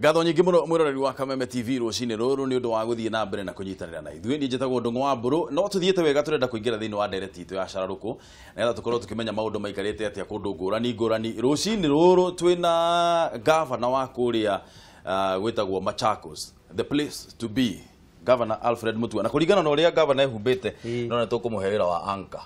Ngatho nyingĩ mũno mwĩroreri wa Kameme TV rũcinĩ rũrũ nĩ ũndũ wa gũthiĩ na mbere na kũnyitanĩra na ithuĩ. Niĩ njĩtagwo Ndũng'ũ wa Mbũrũ, no tũthiĩte wega tũrenda kũingĩra thĩinĩ wa ndereti itũ ya cararũkũ nĩgetha tũkorwo tũkĩmenya maũndũ maikarĩte atĩa kũndũ ngũrani ngũrani. Rũcinĩ rũrũ twĩna gavana wa kũrĩa gwĩtagwo Machakos, the place to be, Governor Alfred Mutua. Na kũringana na ũrĩa governor ehumbĩte, no nĩ tũkũmũhe wĩra wa anchor.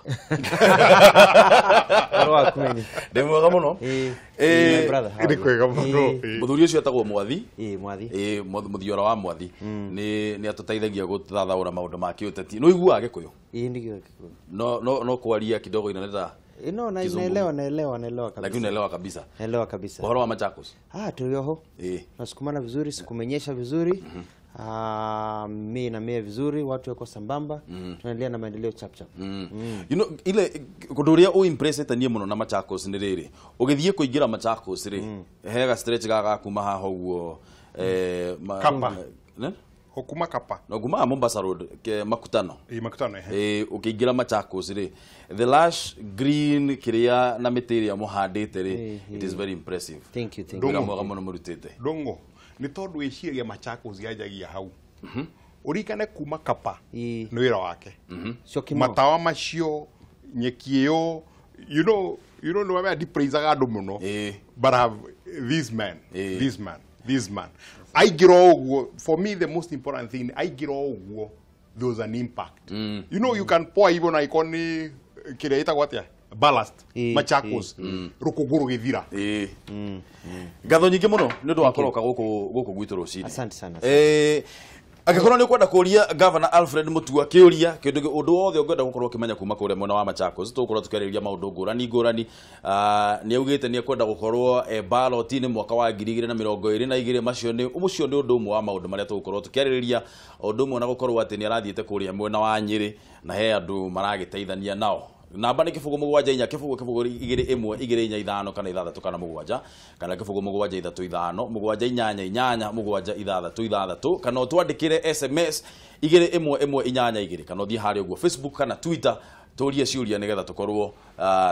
Ũhoro waku nĩ? Ndĩ mwega mũno. Ĩĩ. Ĩĩ, My brother, how are Nĩ you? kwega mũno. Ĩĩ. Mũthuri ũcio etagwo Mwathi. Ĩĩ, Mwathi. Ĩĩ, Mũthiora wa Mwathi nĩ atũteithagia gũthathaũra maũndũ ma kĩũteti. Nĩ ũiguaga Gĩkũyũ? Ĩĩ, ndio Gĩkũyũ. No kwaria kidogo inaleta Ĩĩ, no na Kizungu. naelewa, naelewa, naelewa kabisa. Lakini unaelewa kabisa. Naelewa kabisa. Ũhoro wa Machakos? Ah, tulioho. Nasukumana vizuri, sikumenyesha vizuri. Mi na mie vizuri, watu wako sambamba. Tunaendelea na maendeleo chap chap. You know, ile kũndũ ũrĩa ũimpressĩte niĩ mũno na Machakos nĩ rĩrĩ, ũgĩthiĩ kũingĩra Machakos rĩ, he ga stretch gaka kuma haha ũguo, Kapa. Ne? Hokuma Kapa. No kuma Mombasa Road ke Makutano. Ĩ, Makutano, ehe. Ũkĩingĩra Machakos rĩ, the lush green kĩrĩa na mĩtĩ ĩrĩa mũhandĩte rĩ, it is very impressive. Thank you, thank you. Wĩra Ndũng'ũ. mwega mũno mũrutĩte. Ndũng'ũ nĩ tondũ wĩciragia Machakos yanjagia hau, ũririkane kuma Kapa nĩ wĩra wake. Syokimau. Matawa macio, nyeki ĩyo, you know nĩ wamenya ndipraisaga andũ mũno, but I have this man, this man, this man aingĩra o ũguo. For me, the most important thing, aingĩra o ũguo, there was an impact. You know, you can pour even icon nĩ kĩrĩa ĩtagwo atĩa, ballast, Machakos rũkũngũ rũgĩthira. Ĩĩ. Ngatho nyingĩ mũno nĩ ũndũ wa kũroka gũkũ gwitũ rũcinĩ. Asante sana. Angĩkorwo nĩ ũkwenda kũria Governor Alfred Mutua kĩũria kĩndũ ũndũ wothe ũngĩenda gũkorwo ũkĩmenya kuma kũrĩa mwena wa Machakos, tũgũkorwo tũkĩarĩrĩria maũndũ ngũrani ngũrani. Nĩ augĩte nĩ ekwenda gũkorwo ballot-inĩ mwaka wa 2022. Macio nĩ ũcio nĩ ũndũ ũmwe wa maũndũ marĩa tũgũkorwo tũkĩarĩrĩria, ũndũ ũmwe na gũkorwo atĩ nĩ arathiĩte kũrĩa mwena wa Nyĩrĩ na he andũ maragĩteithania nao. Namba nĩ 074 0 0 2 1 2 4 5 kana 6 kana 7 kana 0735788 7 6 6 kana ũtwandĩkĩre SMS 21182 kana ũthiĩ harĩa ũguo Facebook kana Twitter tũrie ciũria nĩgetha tũkorwo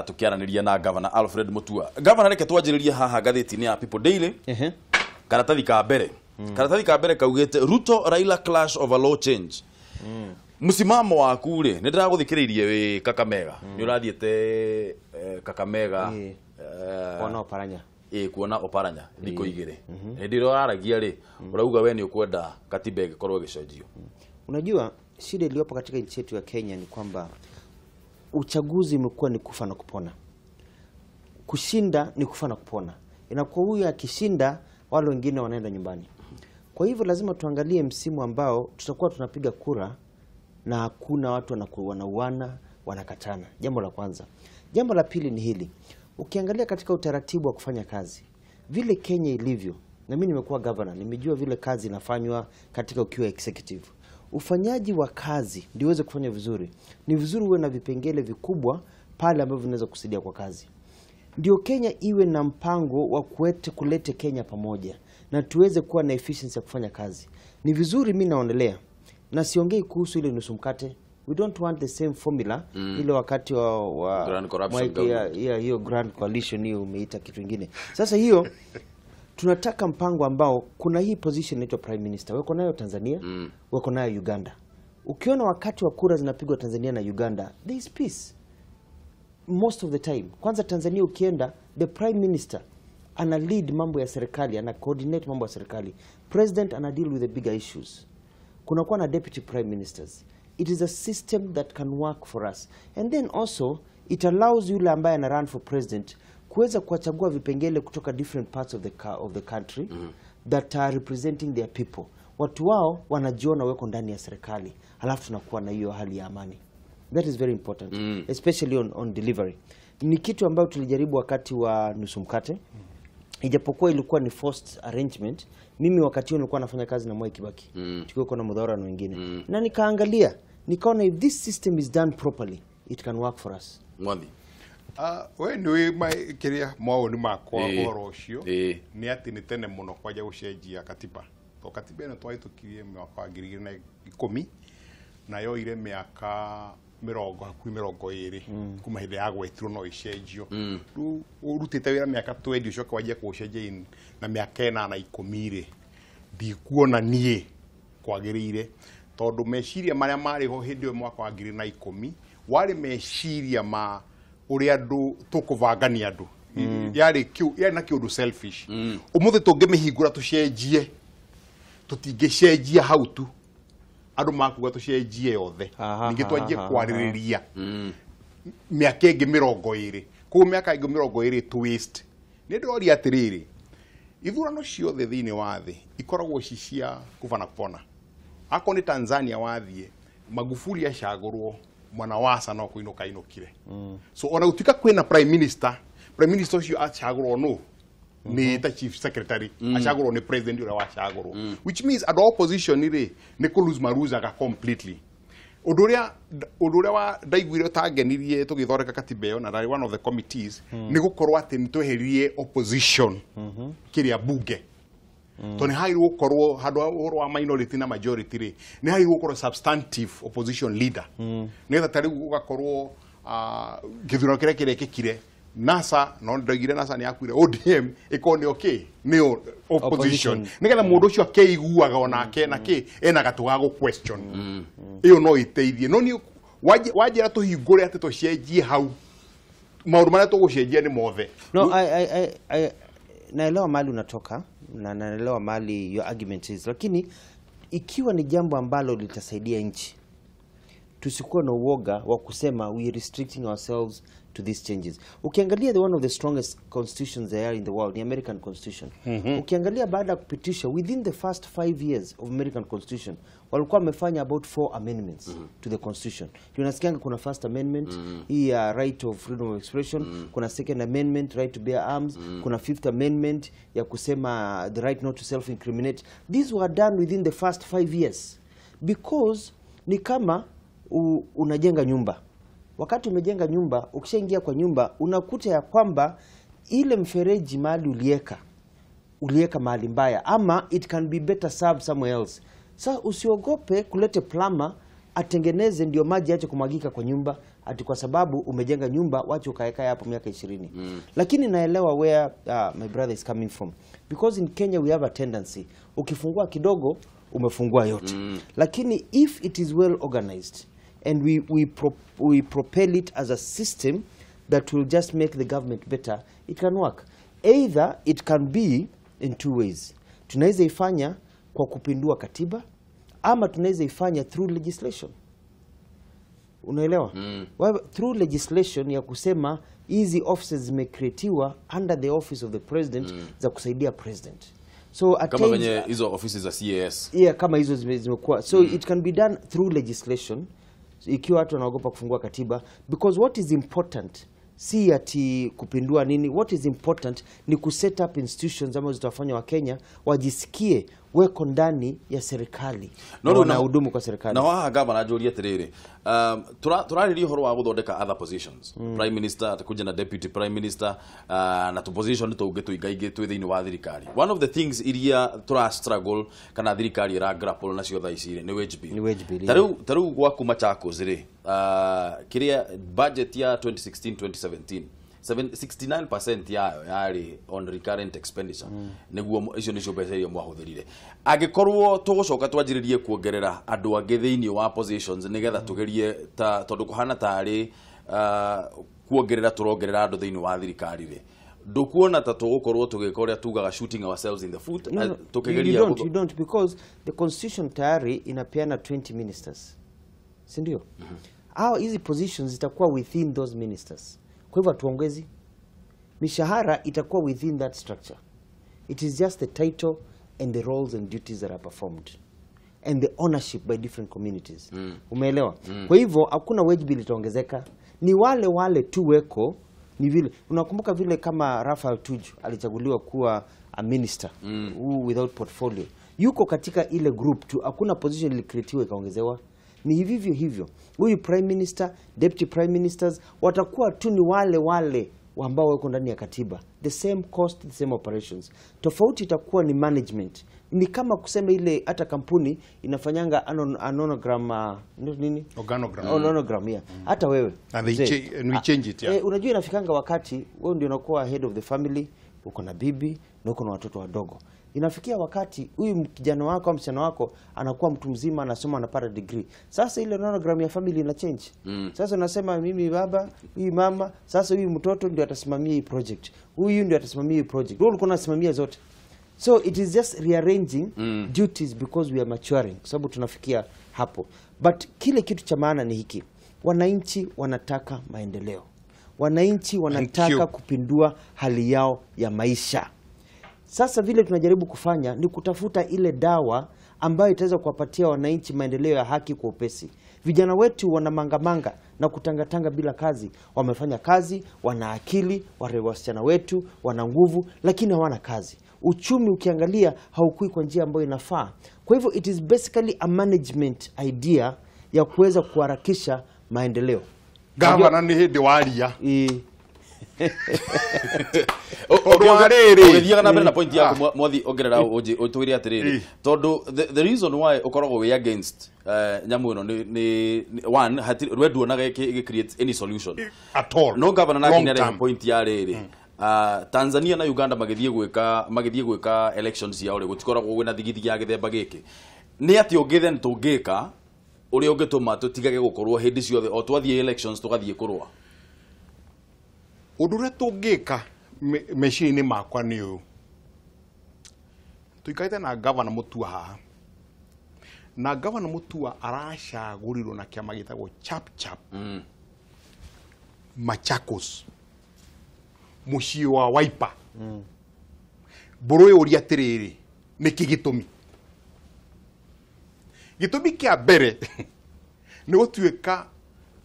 tũkĩaranĩria na Governor Alfred Mutua. Governor, reke twanjĩrĩrie haha ngathĩti-inĩ ya People Daily. Karatathi ka mbere, karatathi ka mbere kaugĩte Ruto Raila clash over law change. Msimamo waku rĩ, nĩ ndĩragũthikĩrĩirie wĩ Kakamega, nĩ ũrathiĩte Kakamega. Ĩĩ. Kuona Oparanya. Ĩ, kuona Oparanya thikũ 2. Hĩndĩ ĩrĩa ũraragia rĩ, ũrauga we nĩ ũkwenda katiba ĩgĩkorwo ĩgĩcenjio. Unajua shida iliyopo katika nchi yetu ya Kenya ni kwamba uchaguzi umekuwa ni kufa na kupona. Kushinda ni kufa na kupona. Inakuwa huyu akishinda, wale wengine wanaenda nyumbani. Kwa hivyo lazima tuangalie msimu ambao tutakuwa tunapiga kura na hakuna watu wanauana, wanakatana. Jambo la kwanza. Jambo la pili ni hili. Ukiangalia katika utaratibu wa kufanya kazi, vile Kenya ilivyo, na mimi nimekuwa governor, nimejua vile kazi inafanywa katika ukiwa executive. Ufanyaji wa kazi ndio uweze kufanya vizuri, ni vizuri uwe na vipengele vikubwa pale ambavyo vinaweza kusaidia kwa kazi. Ndio Kenya iwe na mpango wa kulete Kenya pamoja na tuweze kuwa na efficiency ya kufanya kazi. Ni vizuri, mi naonelea, na siongei kuhusu ile nusu mkate. We don't want the same formula ile wakati wa Grand corruption government. Ya hiyo Grand Coalition, hiyo umeita kitu kingine. Sasa hiyo tunataka mpango ambao kuna hii position inaitwa prime minister. Wako nayo Tanzania, wako nayo Uganda. Ukiona wakati wa kura zinapigwa Tanzania na Uganda, there is peace most of the time. Kwanza Tanzania ukienda, the prime minister ana lead mambo ya serikali, ana coordinate mambo ya serikali. President ana deal with the bigger issues. Kunakuwa na deputy prime ministers. It is a system that can work for us. And then also it allows yule ambaye ana run for president kuweza kuwachagua vipengele kutoka different parts of the country that are representing their people. Watu wao wanajiona weko ndani ya serikali, halafu tunakuwa na hiyo hali ya amani. That is very important, especially on delivery. Ni kitu ambayo tulijaribu wakati wa nusu mkate, ijapokuwa ilikuwa ni forced arrangement. Mimi wakati huo nilikuwa nafanya kazi na Mwai Kibaki, tukiwa na Mudhaura na wengine, na nikaangalia nikaona if this system is done properly, it can work for us. Mwathi. We nĩ kĩrĩa mawoni makwa ũhoro ũcio nĩ atĩ nĩ tene mũno kwanja gũcenjia katiba, to katiba ĩno twahĩtũkirie mwaka wa 2010 na yoire mĩaka mĩrongo, hakuhĩ 20 kuma hĩndĩ ya gwetirwo no ĩcenjio. Rĩu ũrutĩte wĩra mĩaka 20, ũcoke wanjie kũũcenjia na mĩaka 8, 10 rĩ. Ndikuona niĩ kwagĩrĩire tondũ meciria marĩa marĩ ho hĩndĩ ĩyo mwaka wa 2010 warĩ meciria ma ũrĩa andũ tũkũbangania andũ. Yarĩ yarĩ na kĩũndũ selfish. Ũmũthĩ tũngĩmĩhingũra tũcenjie, tũtingĩcenjia hau tu, andũ makuga tũcenjie yothe, ningĩ twanjie kwarĩrĩria mĩaka ĩngĩ 20. Koguo mĩaka ĩngĩ 20 to waste. Nĩ ndĩroria atĩrĩrĩ, ithurano ciothe thĩinĩ wa thĩ ikoragwo ci cia kufa na kupona. Akorwo nĩ Tanzania wathiĩ, Magufuli acagũrwo, mwana wa no kũinũka ainũkire. So ona gũtuĩka kwĩna prime minister, prime minister ũcio acagũrwo no nĩ ta chief secretary, acagũrwo nĩ president ũrĩa wacagũrwo, which means andũ a opposition rĩ nĩ kũ lose maruzaga completely. Ũndũ ũrĩa wa ndaiguire ũtangenirie tũgĩthondeka katiba ĩyo, na ndarĩ one of the committees, nĩ gũkorwo atĩ nĩ tweheririe opposition kĩrĩa bunge. Tondũ nĩ hagĩrĩirwo gũkorwo handũ ha ũhoro wa minority na majority rĩ, nĩ hagĩrĩirwo gũkorwo substantive opposition leader, nĩgetha ta rĩu gũgakorwo gĩthurano kĩrĩa kĩrekĩkire NASA, no ndoigire NASA nĩ yakuire, ODM ĩkorwo nĩ okay nĩyo opposition, nĩgetha mũndũ ũcio akeiguaga onake na kĩ ena gatũ ga gũ question. Ĩyo no ĩteithie. No niĩ wanjĩra tũhingũre atĩ tũcenjie hau, maũndũ marĩa tũgũcenjia nĩ mothe. No, I naelewa mahali unatoka na naelewa mahali your argument is, lakini ikiwa ni jambo ambalo litasaidia nchi, tusikuwe na uoga wa kusema we are restricting ourselves to these changes. Ukiangalia the one of the strongest constitutions there are in the world, the American Constitution. Ukiangalia baada ya kupitisha within the first 5 years of American Constitution, walikuwa wamefanya about 4 amendments to the Constitution. Tunasikianga kuna first amendment, hii right of freedom of expression, kuna second amendment, right to bear arms, kuna fifth amendment ya kusema the right not to self-incriminate. These were done within the first 5 years because ni kama unajenga nyumba. Wakati umejenga nyumba, ukishaingia kwa nyumba, unakuta ya kwamba ile mfereji mahali ulieka mahali mbaya, ama it can be better served somewhere else. Sasa usiogope kulete plumber atengeneze ndio maji yaache kumwagika kwa nyumba, ati kwa sababu umejenga nyumba wache ukaeka hapo miaka 20. Lakini naelewa where my brother is coming from, because in Kenya we have a tendency, ukifungua kidogo umefungua yote. Lakini if it is well organized and we propel it as a system that will just make the government better, it can work. Either it can be in two ways. Tunaweza ifanya kwa kupindua katiba, ama tunaweza ifanya through legislation. Unaelewa? Well, through legislation ya kusema hizi offices zimecreatiwa under the office of the president za kusaidia president. So at kama times, venye hizo offices za CAS. Yeah, kama hizo zimekuwa. So it can be done through legislation. So, ikiwa watu wanaogopa kufungua katiba, because what is important si ati kupindua nini, what is important ni ku set up institutions ambazo zitawafanya wa Kenya wajisikie weko ndani ya serikali No, na wanahudumu kwa serikali. Na waha gavana njũrie atĩrĩrĩ, tũrarĩria ũhoro wa gũthondeka other positions, prime minister atakuja na deputy prime minister, na tu position tũngĩ tũingaingĩ twĩ thĩinĩ wa thirikari. One of the things iria tũra struggle kana thirikari ĩra grapple nacio thaa ici rĩ, nĩ wage bill. Nĩ wage bill, Ta rĩu gwaku Machakos rĩ, kĩrĩa budget ya 2016-2017 69% yayo yarĩ on recurrent expenditure. Nĩguo icio nĩcio mbeca iria mwahũthĩrire. Angĩkorwo tũgũcoka twanjĩrĩrie kuongerera andũ angĩ thĩinĩ wa positions nĩgetha tũgerie ta tondũ kũhana tarĩ kuongerera tũrongerera andũ thĩinĩ wa thirikari rĩ, ndũkuona ta tũgũkorwo tũgĩka ũrĩa tugaga shooting ourselves in the foot? No, no, tũkĩgeria you don't, because the constitution tayari inapeana 20 ministers, si ndio? Hao hizi positions zitakuwa within those ministers. Kwa hivyo hatuongezi mishahara, itakuwa within that structure. It is just the title and the roles and duties that are performed and the ownership by different communities. Umeelewa? Kwa hivyo hakuna wage bill itaongezeka, ni wale wale tu weko. Ni vile unakumbuka vile kama Raphael Tuju alichaguliwa kuwa a minister without portfolio, yuko katika ile group tu, hakuna position ilicreatiwa ikaongezewa. Ni hivyo hivyo huyu prime minister, deputy prime ministers watakuwa tu ni wale wale ambao wako ndani ya katiba, the same cost, the same operations. Tofauti itakuwa ni management. Ni kama kusema ile hata kampuni inafanyanga anonogram, nini? Organogram. Organogram, yeah. Hata wewe. And they and we change it, yeah. Unajua inafikanga wakati wewe ndio unakuwa head of the family, uko na bibi na uko na watoto wadogo. Inafikia wakati huyu kijana wako au msichana wako anakuwa mtu mzima, anasoma, anapata degree. Sasa ile nonogram ya family ina change. Sasa unasema mimi baba, huyu mama, sasa huyu mtoto ndio atasimamia hii project. Huyu ndio atasimamia hii project. Wewe ulikuwa unasimamia zote. So it is just rearranging duties because we are maturing. Sababu tunafikia hapo. But kile kitu cha maana ni hiki. Wananchi wanataka maendeleo. Wananchi wanataka kupindua hali yao ya maisha. Sasa vile tunajaribu kufanya ni kutafuta ile dawa ambayo itaweza kuwapatia wananchi maendeleo ya haki kwa upesi. Vijana wetu wana mangamanga na kutangatanga bila kazi. Wamefanya kazi, wana akili, wale wasichana wetu wana nguvu, lakini hawana kazi. Uchumi ukiangalia haukui kwa njia ambayo inafaa. Kwa hivyo it is basically a management idea ya kuweza kuharakisha maendeleo. Gavana ni hĩndĩ waria. Ũgĩthiaga na mbere na point yaku Mwathi, ongerera ũtwĩre atĩrĩrĩ, tondũ the reason why ũkoragwo wĩ against nyamũ ĩno nĩ one, we nduonaga ĩgĩ create any solution at all. No gavana nake nĩarehe point ya rĩrĩ, Tanzania na Uganda magĩthiĩ gwĩka elections ciao rĩ, gũtikoragwo kwĩna thigithigi ya gĩthemba gĩkĩ. Nĩ atĩ ũngĩ then tũngĩka ũrĩa ũngĩtũma tũtigage gũkorwo hĩndĩ ciothe o twathiĩ elections tũgathiĩ kũrũa? Ũndũ ũrĩa tũngĩka meciria-inĩ makwa nĩ ũyũ. Tũikarĩte na gavana Mutua haha, na gavana Mutua aracagũrirwo na kĩama gĩtagwo Chap Chap Machakos, mũciĩ wa Wiper. Mbũrũ yũria atĩrĩrĩ, nĩkĩ gĩtũmi? Gĩtũmi kĩa mbere nĩ gũtuĩka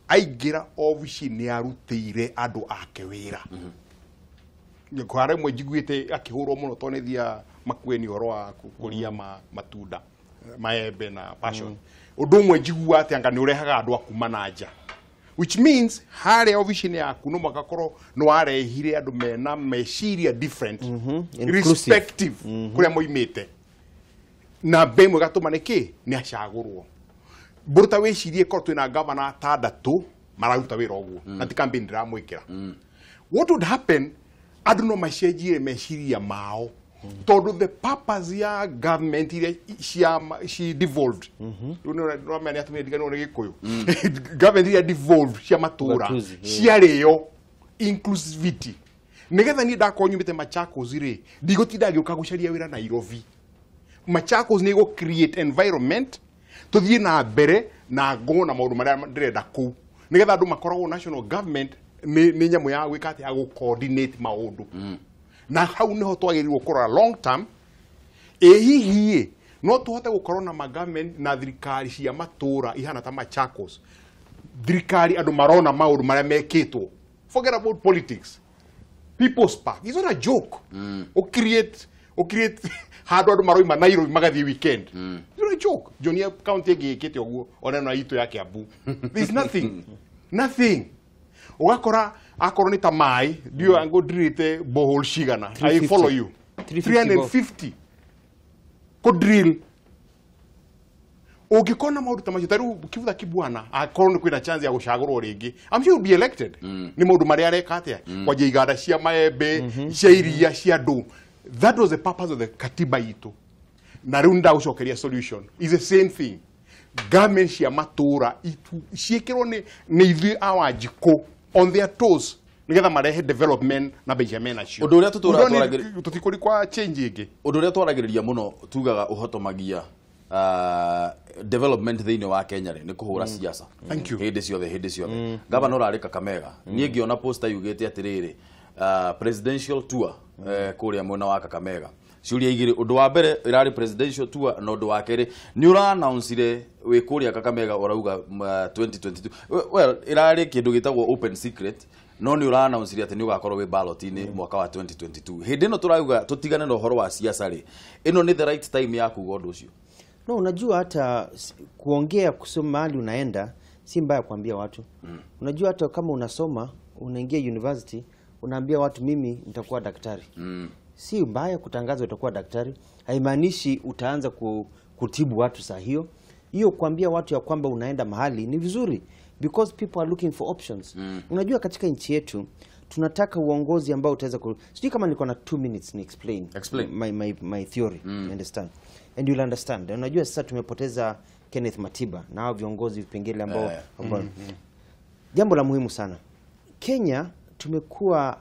aingĩra obici nĩ arutĩire andũ ake wĩra. Kwa rĩmwe njiguĩte akĩhũrwo mũno tondũ nĩ thiaga Makueni ũhoro wa kũria matunda, maembe na passion. Ũndũ ũmwe njiguaga atĩ anga nĩ ũrehaga andũ a kuma na nja, which means harĩa obici-inĩ yaku no mũhaka korwo nĩ warehire andũ mena meciria different, irrespective kũrĩa moimĩte. Na mbe ĩmwe ĩgatũma nĩkĩ nĩ acagũrwo. Mbũrũ ta wĩcirie korwo twĩna gavana atandatũ mararuta wĩra ũguo, na ti campaign ndĩramwĩkĩra. What would happen, andũ no macenjie meciria mao, tondũ the purpose ya government iria ci devolved, rĩu nĩ nĩ atumia ndiganĩrwo nĩ Gĩkũyũ, government iria devolved cia matũra ciarĩo inclusivity, nĩgetha niĩ ndakorwo nyumĩte Machakos rĩ, ndigũtinda ngĩũka gũcaria wĩra Nairobi. Machakos nĩ ĩgũ create environment tũthiĩ na mbere na ngona maũndũ marĩa ndĩrenda kũu, nĩgetha andũ makoragwo national government nĩ nyamũ ya gwĩka atĩ ya gũ coordinate maũndũ. Na hau nĩho twagĩrĩirwo kũrora long term. Ĩ hihi no tũhote gũkorwo na ma government na thirikari cia matũra ihana ta Machakos, thirikari andũ marona maũndũ marĩa mekĩtwo. Forget about politics. People's Park is not a joke. Ũcreate handũ andũ maroima Nairobi magathiĩ weekend. It's not a joke. Njonia county ĩngĩ ĩkĩte ũguo ona ĩno itũ ya Kiambu. There's nothing. Nothing. Ũgakora akorwo nĩ ta maĩ, ndiũĩ angũ ndirĩte borehole cigana. I follow you. 350 kũ drill. Ũngĩkona maũndũ ta macio, ta rĩu Kivutha Kibwana akorwo nĩ kwĩna chance ya gũcagũrwo rĩngĩ, I'm sure he'll be elected. Nĩ maũndũ marĩa areka atĩa, kwanjia iganda cia maembe, cia iria, cia ndũ. That was the purpose of the katiba itũ. Na rĩu ndagũcokeria solution is the same thing. Government cia matũra ciĩkĩrwo nĩ ithuĩ a Wanjikũ on their toes nĩgetha marehe development na mbeca menacio. Ũndũ ũrĩa tũtũraga twaragĩrĩria, tũtikũri kwa change ĩngĩ. Ũndũ ũrĩa twaragĩrĩria mũno tugaga ũhotomagia development thĩinĩ wa Kenya rĩ, nĩ kũhũra siasa. Thank you. Hĩndĩ ciothe, hĩndĩ ciothe. Gavana ũrarĩ Kakamega, niĩ ngĩona poster yugĩte atĩrĩrĩ, presidential tour kũrĩa mwena wa Kakamega. Ciũria igĩrĩ, ũndũ wa mbere ĩrarĩ presidential tour, na ũndũ wa kerĩ nĩ ũra-announce-ire wĩ kũrĩa Kakamega ũrauga 2022. Well, ĩrarĩ kĩndũ gĩtagwo open secret, no nĩ ũra-announce-ire atĩ nĩ ũgakorwo wĩ ballot-inĩ mwaka wa 2022. Hĩndĩ ĩno tũrauga tũtigane na ũhoro wa siasa rĩ, ĩno nĩ the right time ya kuga ũndũ ũcio. No, unajua hata kuongea kusoma mahali unaenda si mbaya kuambia watu. Unajua hata kama unasoma, unaingia university, unaambia watu mimi nitakuwa daktari. Si mbaya kutangaza utakuwa daktari, haimaanishi utaanza kutibu watu saa hiyo. Hiyo kuambia watu ya kwamba unaenda mahali ni vizuri because people are looking for options. Unajua katika nchi yetu Tunataka uongozi ambao utaweza ku, sijui kama niko na 2 minutes ni explain, Explain. my theory. You understand and you'll understand. Unajua sasa tumepoteza Kenneth Matiba na hao viongozi vipengele ambao, ambao jambo la muhimu sana, Kenya tumekuwa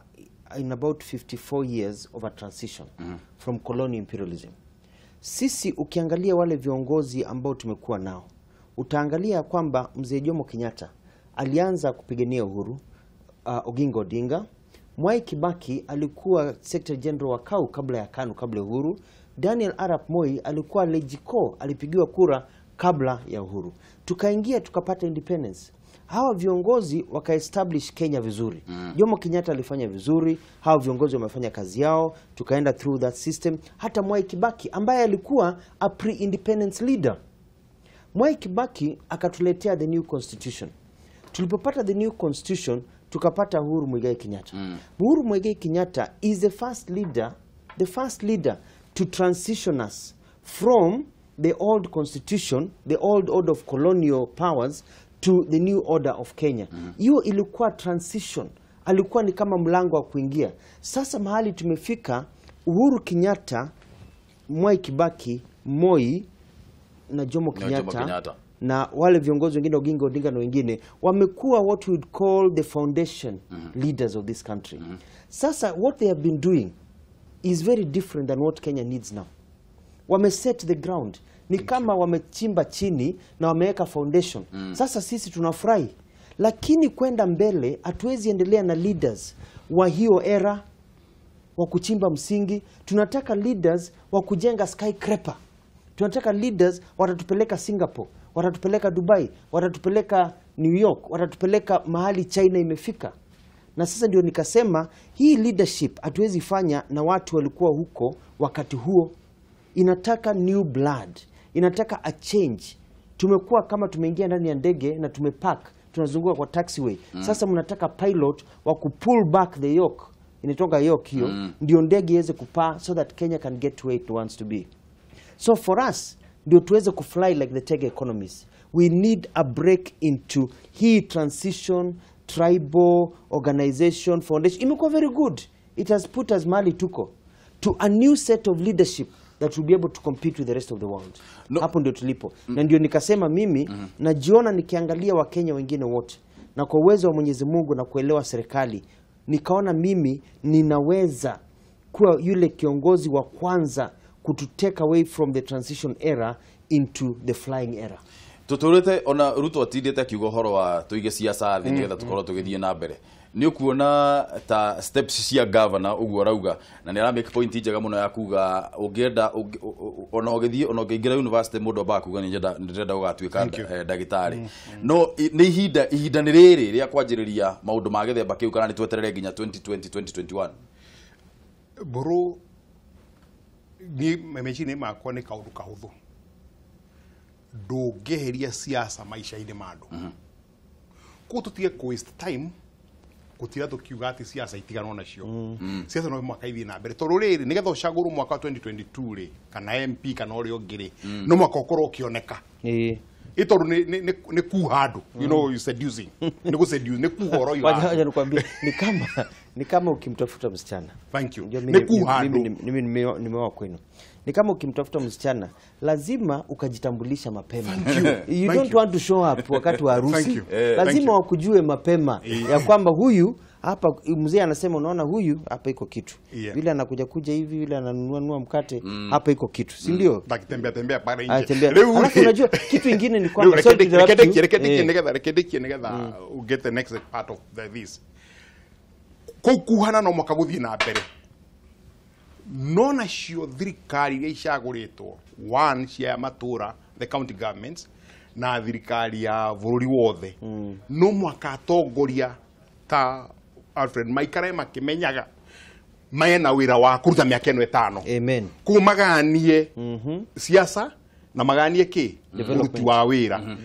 in about 54 years of a transition from colonial imperialism. Sisi ukiangalia wale viongozi ambao tumekuwa nao, utaangalia kwamba mzee Jomo Kenyatta alianza kupigania uhuru, Oginga Odinga, Mwai Kibaki alikuwa Secretary General wa KAU kabla ya KANU, kabla ya uhuru. Daniel Arap Moi alikuwa Legico, alipigiwa kura kabla ya uhuru. Tukaingia tukapata independence. Hawa viongozi wakaestablish Kenya vizuri. Jomo Kenyatta alifanya vizuri, hawa viongozi wamefanya kazi yao, tukaenda through that system. Hata Mwai Kibaki ambaye alikuwa a pre-independence leader, Mwai Kibaki akatuletea the new constitution. Tulipopata the new constitution, tukapata Uhuru Muigai Kenyatta. Uhuru Muigai Kenyatta is the first leader to transition us from the old constitution, the old order of colonial powers to the new order of Kenya. Hiyo ilikuwa transition, alikuwa ni kama mlango wa kuingia. Sasa mahali tumefika, Uhuru Kenyatta, Mwai Kibaki, Moi na Jomo Na Jomo Kenyatta, Kenyatta. Na wale viongozi wengine, Oginga Odinga na wengine, wamekuwa what we would call the foundation leaders of this country. Sasa what they have been doing is very different than what Kenya needs now. Wameset the ground, ni kama wamechimba chini na wameweka foundation. Sasa sisi tunafurahi, lakini kwenda mbele hatuwezi endelea na leaders wa hiyo era wa kuchimba msingi. Tunataka leaders wa kujenga skyscraper. Tunataka leaders watatupeleka Singapore, watatupeleka Dubai, watatupeleka New York, watatupeleka mahali China imefika. Na sasa ndio nikasema hii leadership hatuwezi fanya na watu walikuwa huko wakati huo. Inataka new blood, inataka a change. Tumekuwa kama tumeingia ndani ya ndege na tumepark, tunazunguka kwa taxiway. Sasa mnataka pilot wa kupull back the yoke, inatoka yoke hiyo, ndio ndege iweze kupaa so that Kenya can get to where it wants to be. So for us ndio tuweze kufly like the tech economies, we need a break into hii transition tribal organization foundation. Imekuwa very good, it has put us mahali tuko, to a new set of leadership that will be able to compete with the rest of the world. No. Hapo ndio tulipo na ndio nikasema mimi najiona nikiangalia Wakenya wengine wote, na kwa uwezo wa Mwenyezi Mungu na kuelewa serikali, nikaona mimi ninaweza kuwa yule kiongozi wa kwanza kutu take away from the transition era into the flying era. Tuturite ona Ruto atindite akiuga ũhoro wa tuige ciaca thĩ nĩgetha tũkorwo tũgĩthiĩ na mbere. Nĩ ũkuona ta steps cia governor ũguo arauga, na nĩ ara make point njega mũno ya kuga ũngĩenda ona ũgĩthiĩ, ona ũngĩingĩra university, mũndũ ambaga kuga nĩ ndĩrenda gũgatuĩka Thank you. ndagĩtarĩ. No nĩ ihinda nĩ rĩrĩ rĩa kwanjĩrĩria maũndũ ma gĩthemba kĩu, kana nĩ tweterere nginya 2020 2021? Mbũrũ niĩ meciria makwa nĩ kaũndũ kahũthũ. Ndũngĩeheria siasa maica-inĩ ma andũ, koguo tũtige kũ waste time gũtira tũkiuga atĩ siasa itiganwo nacio. Siasa no mũhaka ithiĩ na mbere, tondũ rĩrĩ, nĩgetha ũcagũrwo mwaka wa 2022 rĩ, kana MP kana ũrĩa ũngĩ rĩ, no mũhaka ũkorwo ũkĩoneka. Ĩ tondũ nĩ kuha andũ, you seducing, nĩ gũ seduce, nĩ kuha ũroiga Wacha andũ. wacha nikwambie, ni kama ukimtafuta msichana. Thank you. Unajua Nĩ mimi kuha mimi andũ. mimi nimeoa kwenu. Ni kama ukimtafuta msichana, lazima ukajitambulisha mapema. Thank you. You Thank don't you. want to show up wakati wa harusi. Thank you. Thank Lazima you. wakujue mapema ya kwamba huyu hapa, mzee anasema, unaona huyu hapa iko kitu. Yule anakuja kuja hivi, yule ananunua nunua mkate, hapa iko kitu, si ndio? Akitembea tembea pale nje. Anatembea. Rĩu Alafu rĩ- unajua kitu ingine ni Rĩu kwamba, sorry to interrupt you. reke ndĩkie nĩgetha, reke ndĩkie nĩgetha u get the next part of this. Kũu kuhana no mũhaka gũthiĩ na mbere, no nacio thirikari iria icagũrĩtwo, one cia matũra, the county governments, na thirikari ya bũrũri wothe, no mũhaka atongoria ta Alfred maikare makĩmenyaga mena wĩra wa kũruta mĩaka ĩno 5. Amen. Koguo maganie siasa na maganie kä ũruti wa wĩra,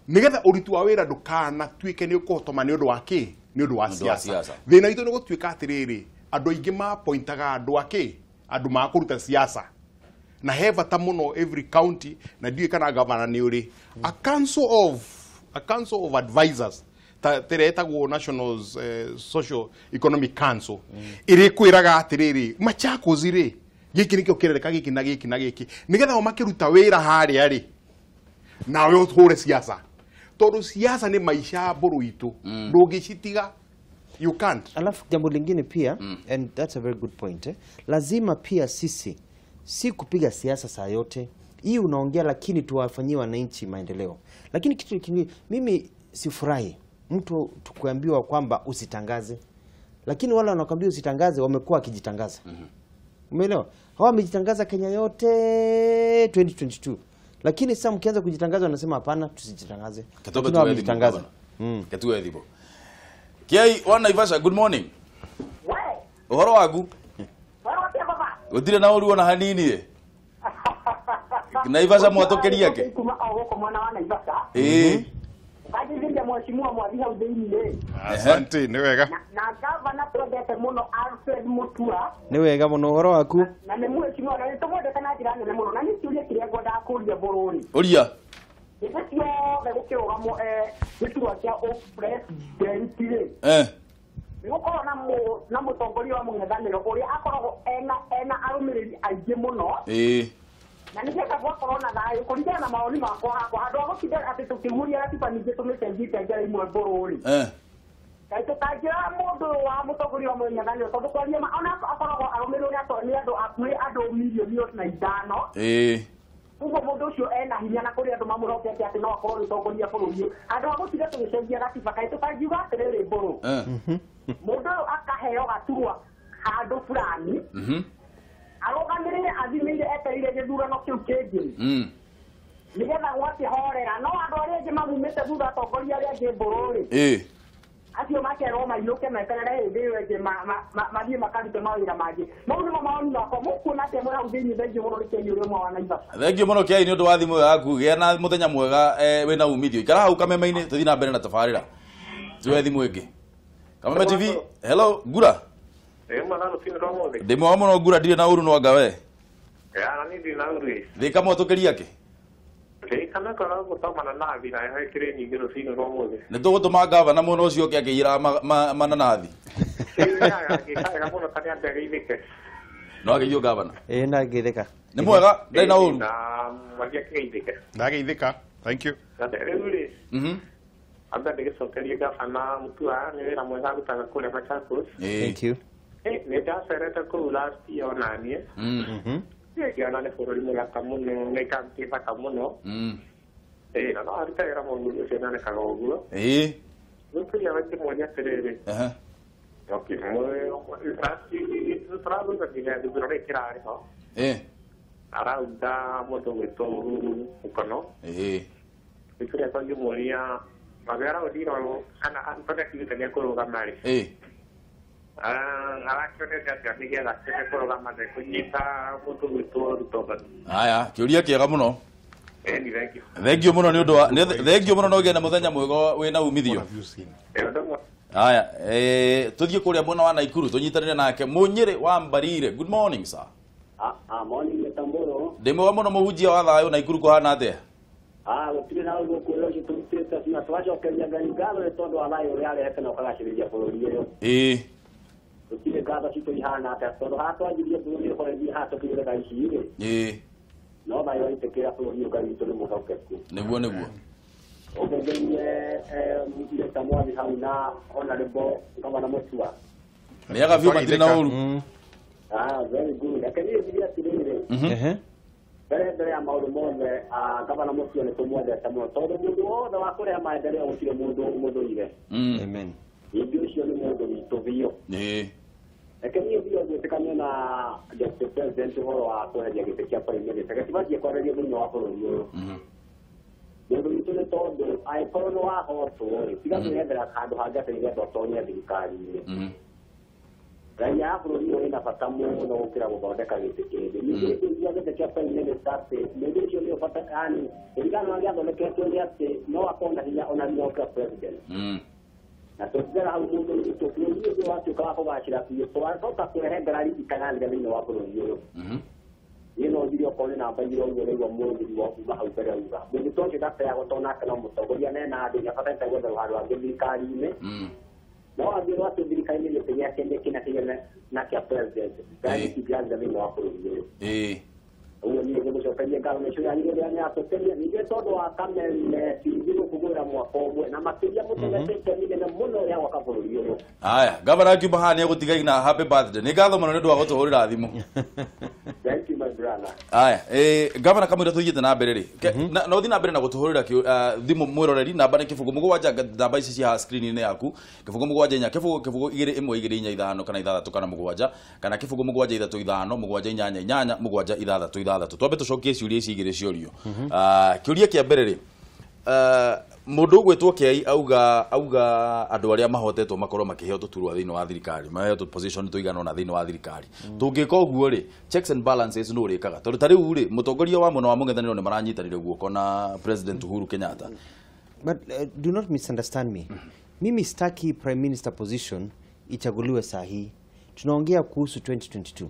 nĩgetha ũruti wa wĩra ndũkanatuĩke nĩ ũkũhotoma nĩ ũndũ wa kĩ, nĩ ũndũ wa wa siasa. siasa. Thĩna witũ nĩ gũtuĩka atĩrĩrĩ, andũ aingĩ mapointaga andũ a kĩ, andũ makũruta siasa, na he bata mũno every county, na ndiũĩ kana gavana nĩ ũrĩ a council of advisors. teretagwo National Social Economic Council ĩrĩ kwĩraga atĩrĩrĩ Machakos rĩ gĩkĩ nĩkĩo kĩrereka gĩkĩ na gĩkĩ na gĩkĩ nĩgetha o makĩruta wĩra harĩa rĩ nawe ũhũre siasa tondũ siasa nĩ maica mbũrũ itũ ndũngĩcitiga. You can't. Alafu jambo lingine pia and that's a very good point, eh? Lazima pia sisi si kupiga siasa saa yote. Hii unaongea lakini tuwafanyie wananchi maendeleo. Lakini kitu kingine mimi sifurahi mtu tukuambiwa kwamba usitangaze. Lakini wale wanakuambia usitangaze wamekuwa wakijitangaza. Umeelewa? Hawa wamejitangaza Kenya yote 2022. Lakini sasa mkianza kujitangaza wanasema hapana tusijitangaze. Lakini wamejitangaza. Ketuwe thibo. Kiai wa Naivasha, good morning. We. Uhoro waku? Wewe wapi baba? Gutire na uruo na hanini e. Naivasha mwatokeria ke. Kuma ogoko mwana wa Naivasha. Kajithia mheshimiwa mwathi hau thiini. Asante, ni wega. Na gavana twendete muno Alfred Mutua. Ni wega muno uhoro waku? Na ni mheshimiwa na tumwendete na njira nene muno na ni kiuria kiria ngwendaga kuria bururi. Uria. Hĩndĩ ciothe gũkĩrũgamwo gĩturwa kĩa ũpresident rĩ, nĩ gũkorwo na mũtongoria wa mũng'ethanĩro ũrĩa akoragwo ena arũmĩrĩri aingĩ mũno. Na nĩgetha gwakorwo na thayũ kũringana na mawoni makwa hakwa handũ ha gũtinda atĩ tũkĩguria gatiba ningĩ tũmĩcenjie itenga rĩmwe mbũrũ rĩ, kaĩ tũtangĩra mũndũ wa mũtongoria wa mũng'ethanĩro tondũ kwaria ma ona akoragwo arũmĩrĩirwo nĩ andũ hakuhĩ andũ mirioni 5. Ugo mũndũ ũcio ena hinya na kũrĩ andũ mamũrokete atĩ no akorwo agĩtongoria bũrũri ũyũ. Andũ a gũtinda tũgĩcenjia gatiba kaĩ tũtangiuga atĩrĩrĩ mbũrũ, mũndũ ũyũ akaheo gaturwa handũ fulani arũgamĩrĩre athimĩire etereire gĩthurano kĩu kĩngĩ nĩgetha gwakĩhorera no andũ arĩa angĩ mamumĩte thutha atongoria arĩa angĩ mbũrũ rĩ acio makerwo mainũke meterere hĩndĩ ĩyo ĩngĩ mathiĩ makarute mawĩra mangĩ. Mau nĩmo mawoni makwa. Mũkuona atĩa mwĩ hau thĩinĩ? Thengiũ mũno nĩ Kĩai ũrĩa ũmwe wa Naivasha. Thengiũ mũno Kĩai nĩ ũndũ wa thimũ yaku. Gĩa na mũthenya mwega wĩna umithio. Ikara hau kameme-inĩ tũthiĩ na mbere na tabarĩra. Tuoe thimũ ĩngĩ. Kameme TV, hello Ngura. Ndĩ mwega mũno Ngura, ndirĩ na ũru no anga we. Thĩka mwatũkĩria kĩ? Nĩ tũgũtũma gavana mwena ũcio ũke akĩiyĩraga mananathi. No ageithio gavana. Ĩĩ na ngeithĩka. Nĩ mwega, ndarĩ na ũru. Ndageithĩka. Thank you. Amba ndĩgĩcokerie gavana Mutua nĩ wĩra mwega arutaga kũrĩa Machakos. Thank you. Nĩ ndacerete kũu last year onaniĩ. Ngĩona nĩ bũrũri mũthaka mũno, nĩ kaunti thaka mũno. Na no arute wĩra mũndũ ũcio nĩonekaga ũguo. Gũkĩria wakĩmuonia atĩrĩrĩ, tũrathutha nginya gĩthurano gĩkĩ kĩrarĩ ho. Arauga mũndũ ũgwĩtwo Uhuru Mũkono. Gĩkĩria twangĩmuonia magĩra araũthirwo kana tondũ akiugĩte nĩekũrũgama rĩ, arakĩonete atĩa nĩgetha akĩone kũrũgama ndekũnyita mũndũ ũgwĩtwo Ruto mbaru. Haya, kĩũria kĩega mũno. Ĩni, thengiũ. Thengiũ mũno nĩ ũndũ wa thengiũ mũno na ũgĩe na mũthenya mwega wĩna umithio. Haya, tũthiĩ kũrĩa mwena wa Naikuru tũnyitanĩre nake Mũnyĩrĩ wa Mbarire. Good morning sir. Morning Mtamboro. Ndĩ mwega mũno mũhunjia wa thayũ. Naikuru kũhana atĩa? Gũtirĩ na ũguo kwĩra ũcio tũrutĩte na tũgacokeria Ngai ngatho nĩ tondũ wa thayũ ũrĩa arehete na ũkagacĩrithia bũrũri ũyũ. Gũtirĩ ngatho citũ ihana atĩa tondũ haha twanjirie bũrũri ũkorethiĩ haha tũkinyĩte thaa ici rĩ. No thayũ waitĩkĩra bũrũri ũyũ Ngai witũ nĩ mwĩhokeku. Nĩguo nĩguo. Ũngeithĩrie Mr. Mwathi hau na Honorable Gavana Mutua. Nĩaga biũ matirĩ na ũru. Very good. Reke niĩ njuge atĩrĩrĩ. Mbere ya maũndũ mothe Gavana Mutua nĩ tũmwendete mũno tondũ mũndũ wothe wa kũrehe maendeleo gũtirĩ mũndũ ũmũthũire. Amen. Ningĩ ũcio nĩ mũndũ witũ biũ. Reke niĩ biũ gwĩtĩkania na Deputy President ũhoro wa kweheria gĩtĩ kĩa Prime Minister. Gĩtibatiĩ kwarĩrio thĩinĩ wa bũrũri ũyũ. Mũndũ witũ nĩ tondũ angĩkorwo nĩ wahotwo rĩ, tiga kwĩyethera handũ hangĩ atĩ nĩgetha ũtonye thirikari-inĩ. Raia a bũrũri ũyũ ĩna bata mũno gũkĩra gũthondeka gĩtĩ kĩngĩ. Ningĩ nĩkĩigua gĩtĩ kĩa Prime Minister atĩ mũndũ ũcio nĩ ũbata yani kũringana na ũrĩa gĩathondeketwo nĩ atĩ no akorwo na hinya ona hinya gũkĩra president. Na tũngĩgera hau mũndũ witũ bũrũri ũyũ watuĩka wa kũgacĩra biũ twacoka kũrehe ngarari ikananire thĩinĩ wa bũrũri ũyũ. Niĩ no njire okorwo nĩ namba igĩrĩ ũguo ũraigua mũthuri wa kuma hau mbere auga. Mũndũ ũcio ndateagwo tondũ nake no mũtongoria na ena andũ nĩabatarĩte gwetherwo handũ hangĩ thirikari-inĩ. No angĩrwo atĩ thirikari-inĩ gĩtĩ gĩake nĩ kĩna kĩgene na kĩa president. Ngari itingĩanjia thĩinĩ wa bũrũri ũyũ. Ũguo niĩ ngũmũcokeria ngatho nĩ ciũria iria nĩatũkenia ningĩ tondũ wa Kameme TV gũkũgũĩra mwaka ũmwe na makĩria mũtũmete itemi inene mũno rĩa gwaka bũrũri ũyũ. Aya, gavana akiuma haha nĩegũtiga na happy birthday. Nĩ ngatho mũno nĩ ũndũ wa gũtũhũrĩra thimũ. Thank you my brother. Aya, gavana kamũira tũthiĩte na mbere rĩ. Na ũthiĩ na mbere na gũtũhũrĩra thimũ mwĩroreri namba nĩ 0 7 namba ici cia screen-inĩ yaku 0 7 4 0 0 2 1 2 4 5 kana 6 kana 7 kana 0 7 3 5 7 8 8 7 6 6. Twambe tũcokie ciũria ici igĩrĩ ciorio. Kĩũria kĩa mbere rĩ, mũndũ ũgwĩtwo Kĩai auga andũ arĩa mahotetwo makorwo makĩheo tũturwa thĩinĩ wa thirikari, maheo tũ position tũigana ũna thĩinĩ wa thirikari. Tũngĩka ũguo rĩ, checks and balances nũ ũrĩkaga? Tondũ ta rĩu rĩ, mũtongoria wa mwena wa mũng'ethanĩro nĩ maranyitanire guoko na President Uhuru Kenyatta. But do not misunderstand me. Mimi sitaki prime minister position ichaguliwe saa hii. Tunaongea kuhusu 2022.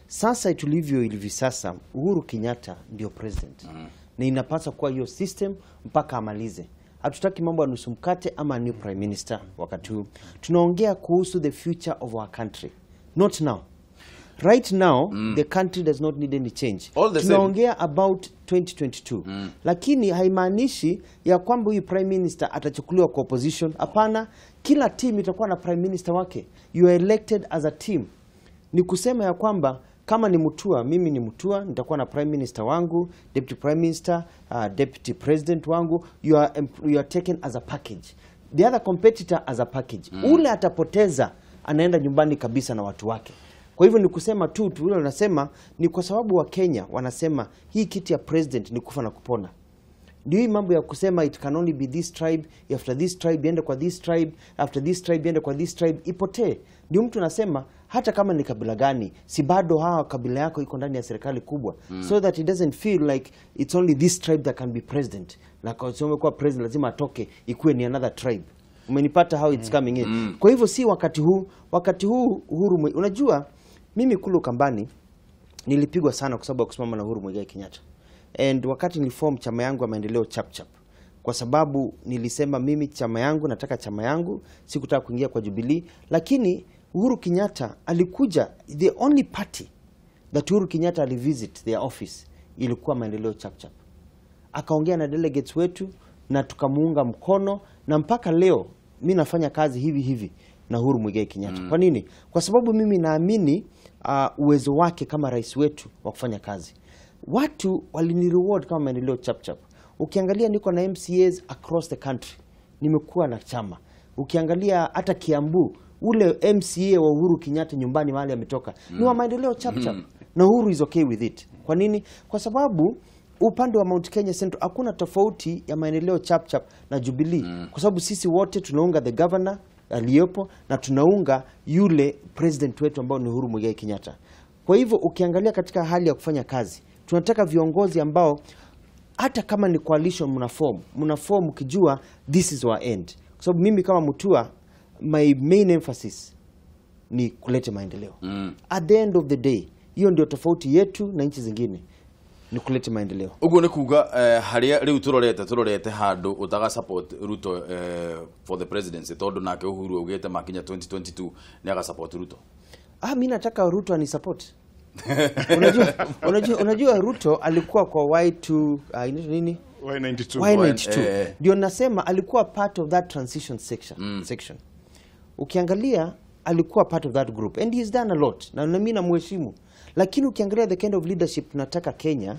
Sasa tulivyo ilivyo sasa, Uhuru Kenyatta ndio president. Na inapaswa kuwa hiyo system mpaka amalize. Hatutaki mambo ya nusu mkate ama new prime minister wakati huu. Tunaongea kuhusu the future of our country. Not now. Right now, the country does not need any change. Tunaongea about 2022. Lakini haimaanishi ya kwamba huyu prime minister atachukuliwa kwa opposition. Hapana, kila team itakuwa na prime minister wake. You are elected as a team. Ni kusema ya kwamba kama ni Mutua, mimi ni Mutua, nitakuwa na prime minister wangu, deputy prime minister, deputy president wangu. You are taken as a package. The other competitor as a package. Ule atapoteza anaenda nyumbani kabisa na watu wake. Kwa hivyo ni kusema tu ule wanasema ni kwa sababu wa Kenya wanasema hii kiti ya president ni kufa na kupona. Ndio hii mambo ya kusema it can only be this tribe, after this tribe iende kwa this tribe, after this tribe iende kwa this tribe ipotee. Ndio mtu anasema hata kama ni kabila gani, si bado hawa kabila yako iko ndani ya serikali kubwa. So that it doesn't feel like it's only this tribe that can be president. Na kwa sababu kwa president lazima atoke ikuwe ni another tribe. Umenipata how it's coming in. Kwa hivyo si wakati huu, wakati huu Uhuru unajua mimi kule Ukambani nilipigwa sana kwa sababu ya kusimama na Uhuru Muigai Kenyatta. And wakati niliform chama yangu ya maendeleo Chapchap, kwa sababu nilisema mimi chama yangu nataka chama yangu, sikutaka kuingia kwa Jubilee. Lakini Uhuru Kenyatta alikuja, the only party that Uhuru Kenyatta alivisit their office ilikuwa maendeleo Chapchap. Akaongea na delegates wetu na tukamuunga mkono, na mpaka leo mimi nafanya kazi hivi hivi na Uhuru Muigai Kenyatta. Kwa nini? Kwa sababu mimi naamini uwezo wake kama rais wetu wa kufanya kazi. Watu walinireward kama maendeleo Chapchap. Ukiangalia niko na MCAs across the country. Nimekuwa na chama. Ukiangalia hata Kiambu, ule MCA wa Uhuru Kenyatta nyumbani mahali ametoka, ni wa maendeleo Chapchap. Na Uhuru is okay with it. Kwa nini? Kwa sababu upande wa Mount Kenya Central hakuna tofauti ya maendeleo Chapchap na Jubilee. Kwa sababu sisi wote tunaunga the governor aliyopo na tunaunga yule president wetu ambao ni Uhuru Muigai Kenyatta. Kwa hivyo ukiangalia katika hali ya kufanya kazi, tunataka viongozi ambao hata kama ni coalition mnaform ukijua this is our end. Kwa sababu mimi kama Mutua, my main emphasis ni kuleta maendeleo. At the end of the day, hiyo ndio tofauti yetu na nchi zingine, ni kuleta maendeleo. Uguo ni kuga haria riu turorete handu utaga support Ruto for the presidency tondu nake Uhuru augite makinya 2022 ni aga support Ruto. Mimi nataka Ruto ani support. Unajua Ruto alikuwa kwa Y2 nini? Y92. Y92. Ndio nasema alikuwa part of that transition section. Ukiangalia alikuwa part of that group and he's done a lot. Na mimi namheshimu. Lakini ukiangalia the kind of leadership tunataka Kenya,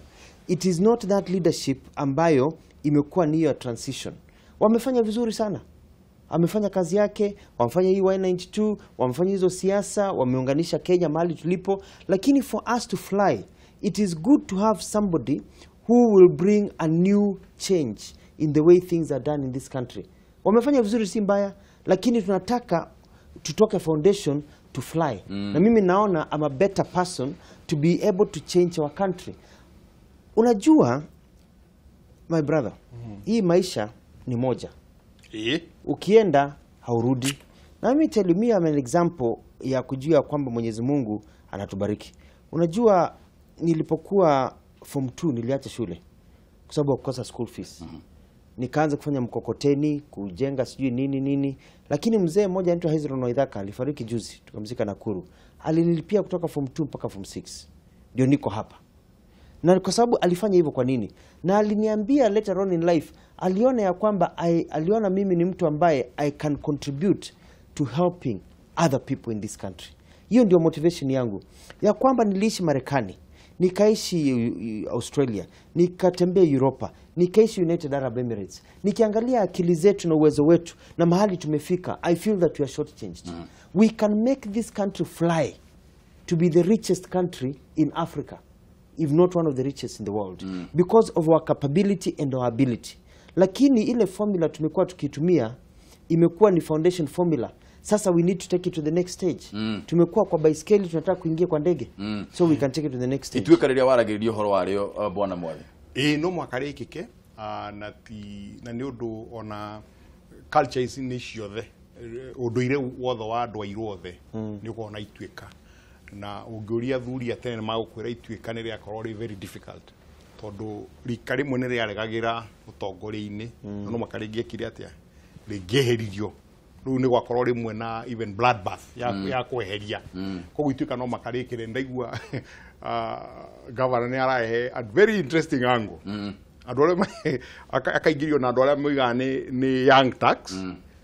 it is not that leadership ambayo imekuwa ni ya transition. Wamefanya vizuri sana. Amefanya kazi yake, wamefanya hii Y92, wamefanya hizo siasa, wameunganisha Kenya mahali tulipo. Lakini for us to fly, it is good to have somebody who will bring a new change in the way things are done in this country. Wamefanya vizuri si mbaya, lakini tunataka tutoke foundation to fly. Na mimi naona I'm a better person to be able to change our country. Unajua, my brother, hii maisha ni moja. Ukienda haurudi. Na mimi tell you, me I'm an example ya kujua kwamba Mwenyezi Mungu anatubariki. Unajua nilipokuwa form 2 niliacha shule kwa sababu ya kukosa school fees. Nikaanza kufanya mkokoteni, kujenga sijui nini nini. Lakini mzee mmoja anaitwa Hezron Waithaka alifariki juzi, tukamzika Nakuru. Alinilipia kutoka form 2 mpaka form 6. Ndio niko hapa. Na kwa sababu alifanya hivyo kwa nini? Na aliniambia later on in life, aliona ya kwamba aliona mimi ni mtu ambaye I can contribute to helping other people in this country. Hiyo ndio motivation yangu. Ya kwamba niliishi Marekani, nikaishi Australia, nikatembea Europa, nikaishi United Arab Emirates. Nikiangalia akili zetu na uwezo wetu na mahali tumefika, I feel that we are shortchanged. We can make this country fly to be the richest country in Africa, if not one of the richest in the world, because of our capability and our ability. Lakini ile formula tumekuwa tukitumia imekuwa ni foundation formula. Sasa we need to take it to the next stage. Tumekuwa kwa baiskeli, tunataka kuingia kwa ndege. So we can take it to the next stage. Ituĩka rĩrĩa waragĩrĩria ũhoro warĩo bwana Mwathi. No mwaka rĩkĩke na ti na nĩ ũndũ ona culture ici nĩ ciothe ũndũire wothe wa andũ airũ othe nĩ ũkoragwo na ituĩka. Na ũngĩũria athuri a tene magũkwĩra ituĩka nĩ rĩakorwo rĩ very difficult tondũ rika rĩmwe nĩ rĩaregagĩra ũtongoria-inĩ na no mwaka rĩngĩekire atĩa rĩngĩeheririo. Rĩu nĩ gwakorwo rĩmwe na even bloodbath ya kweheria. Koguo ituĩka no makarĩkĩre. Ndaigua governor nĩ arahe a very interesting angle. Andũ arĩa akaingĩrio na andũ arĩa moigaga nĩ young tax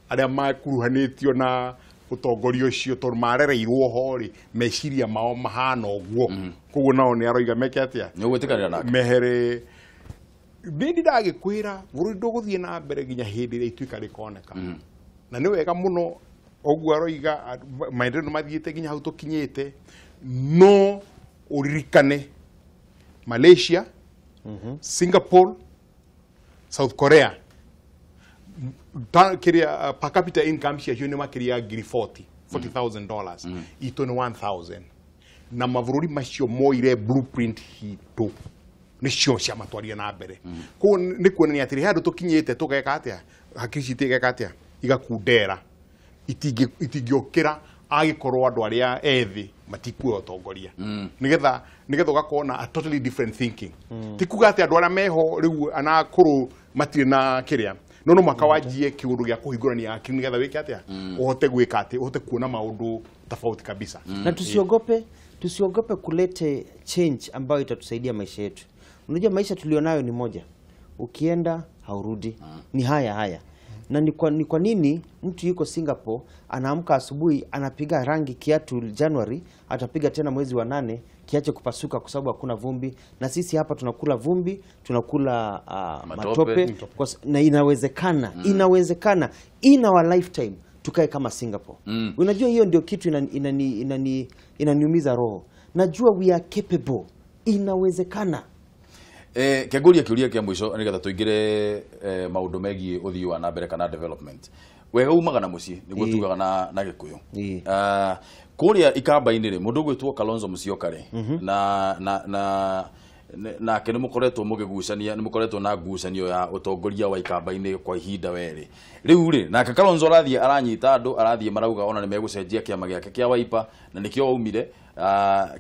arĩa makuruhanĩtio na ũtongoria ũcio tondũ marereirwo ho rĩ meciria mao mahana ũguo. Koguo nao nĩ aroiga meke atĩa nĩ ũgwĩtĩkanĩra nake mehere. Nĩ ndagĩkwĩra bũrũri ndũgũthiĩ na mbere nginya hĩndĩ ĩrĩa ituĩka rĩkoneka. Na nĩ wega mũno ũguo aroiga maendeleo mathiĩte nginya hau tũkinyĩte. No ũririkane Malaysia, Singapore, South Korea kĩrĩa per capita income ciacio nĩ makĩria ngiri $40,000 itũ nĩ 1,000. Na mabũrũri macio moire blueprint hitũ nĩcio ciamatwarire na mbere. Koguo nĩ kuonania atĩrĩ he handũ tũkinyĩte tũgeka atĩa hakiri citũ igeka atĩa igakundera itingĩũkĩra agĩkorwo andũ arĩa ethĩ matikuoya ũtongoria. Nĩgetha ũgakorwo na a totally different thinking. Ti kuga atĩ andũ arĩa meho rĩu ana akũrũ matirĩ na kĩrĩa no mwaka wanjie kĩũndũ gĩa kũhingũrania akili nĩgetha wĩke atĩa ũhote gwĩka atĩ ũhote kuona maũndũ tofauti kabisa. Na tusiogope kulete change ambayo itatusaidia maisha yetu. Unajua maisha tulionayo ni moja. Ukienda haurudi. Ni haya haya. Na ni kwa nini mtu yuko Singapore anaamka asubuhi anapiga rangi kiatu January, atapiga tena mwezi wa 8 kiache kupasuka kwa sababu hakuna vumbi. Na sisi hapa tunakula vumbi, tunakula matope. Na inawezekana, inawezekana in our lifetime tukae kama Singapore. Unajua hiyo ndio kitu inaniumiza roho. Najua we are capable. Inawezekana. Kĩngũria kĩũria kĩa mũico nĩgetha tũingĩre maũndũ megiĩ ũthii wa na mbere kana development. Wega umaga na mũciĩ nĩguo tugaga na Gĩkũyũ. Kũrĩa Ikamba-inĩ rĩ mũndũ ũgwĩtwo Kalonzo Musyoka rĩ na nake nĩ mũkoretwo mũgĩgucania, nĩ mũkoretwo na ngucanio ya ũtongoria wa Ikamba-inĩ kwa ihinda werĩ. Rĩu rĩ nake Kalonzo arathiĩ aranyita andũ, arathiĩ marauga ona nĩ megũcenjia kĩama gĩake kĩa Wiper na nĩkĩo aumire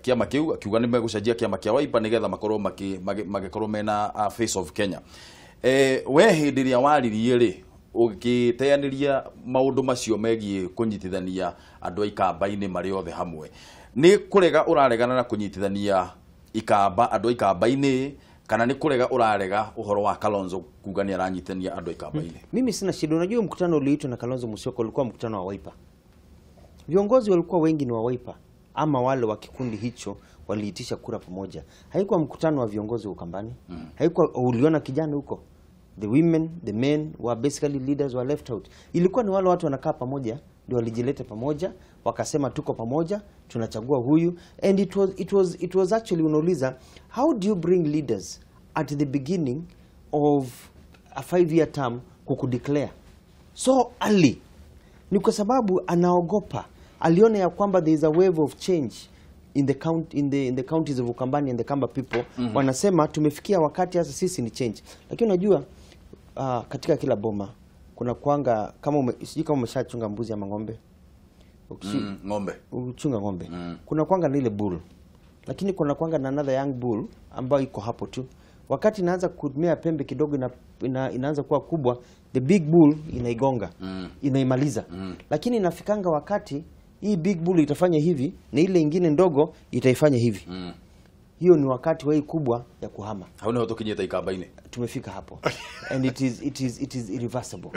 kĩama kĩu akiuga nĩ megũcenjia kĩama kĩa Wiper nĩgetha makorwo magĩkorwo mena face of Kenya. We hĩndĩ ĩrĩa waririe rĩ ũgĩteanĩria maũndũ macio megiĩ kũnyitithania andũ a Ikamba-inĩ marĩ othe hamwe, nĩ kũrega ũraregana na kũnyitithania Ikamba andũ a Ikamba-inĩ kana nĩ kũrega ũrarega ũhoro wa Kalonzo kuga nĩ aranyitithania andũ a Ikamba-inĩ? Mimi sina shida. Unajua mkutano uliitwa na Kalonzo Musyoka ulikuwa mkutano wa Wiper. Viongozi walikuwa wengi ni wa Wiper ama wale wa kikundi hicho waliitisha kura pamoja. Haikuwa mkutano wa viongozi wa Ukambani. Haikuwa, uliona kijana huko. The women, the men were basically leaders were left out. Ilikuwa ni wale watu wanakaa pamoja, ndio walijileta pamoja, wakasema tuko pamoja, tunachagua huyu. And it was actually, unauliza, how do you bring leaders at the beginning of a 5-year term kukudeclare so early? Ni kwa sababu anaogopa. Aliona ya kwamba there is a wave of change in the count, in the counties of Ukambani and the Kamba people. Wanasema tumefikia wakati sasa sisi ni change. Lakini unajua katika kila boma kuna kuanga kama sijui kama umeshachunga mbuzi ama ng'ombe. Ng'ombe. Uchunga ng'ombe. Kuna kuanga na ile bull. Lakini kuna kwanga na another young bull ambayo iko hapo tu. Wakati inaanza kumea pembe kidogo inaanza kuwa kubwa, the big bull inaigonga, inaimaliza. Lakini inafikanga wakati hii big bull itafanya hivi na ile ingine ndogo itaifanya hivi. Hiyo ni wakati wa hii kubwa ya kuhama. Hauna watu kinyeta ikamba-inĩ. Tumefika hapo. And it is irreversible.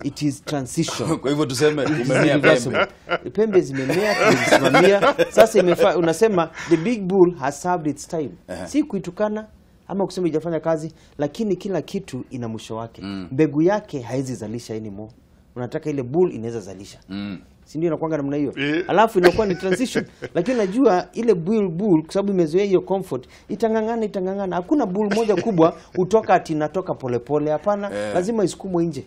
It is transition. Kwa hivyo tuseme umemea pembe. Pembe zimemea, tumezisimamia. Sasa unasema the big bull has served its time. Si kuitukana ama kusema haijafanya kazi, lakini kila kitu ina mwisho wake. Mbegu yake haizi zalisha anymore. Unataka ile bull inaweza zalisha. Si ndio inakuanga namna hiyo? Alafu inakuwa ni transition. Lakini najua ile bull kwa sababu imezoea hiyo comfort, itangangana. Hakuna bull moja kubwa utoka ati inatoka polepole, hapana. Lazima isukumwe nje.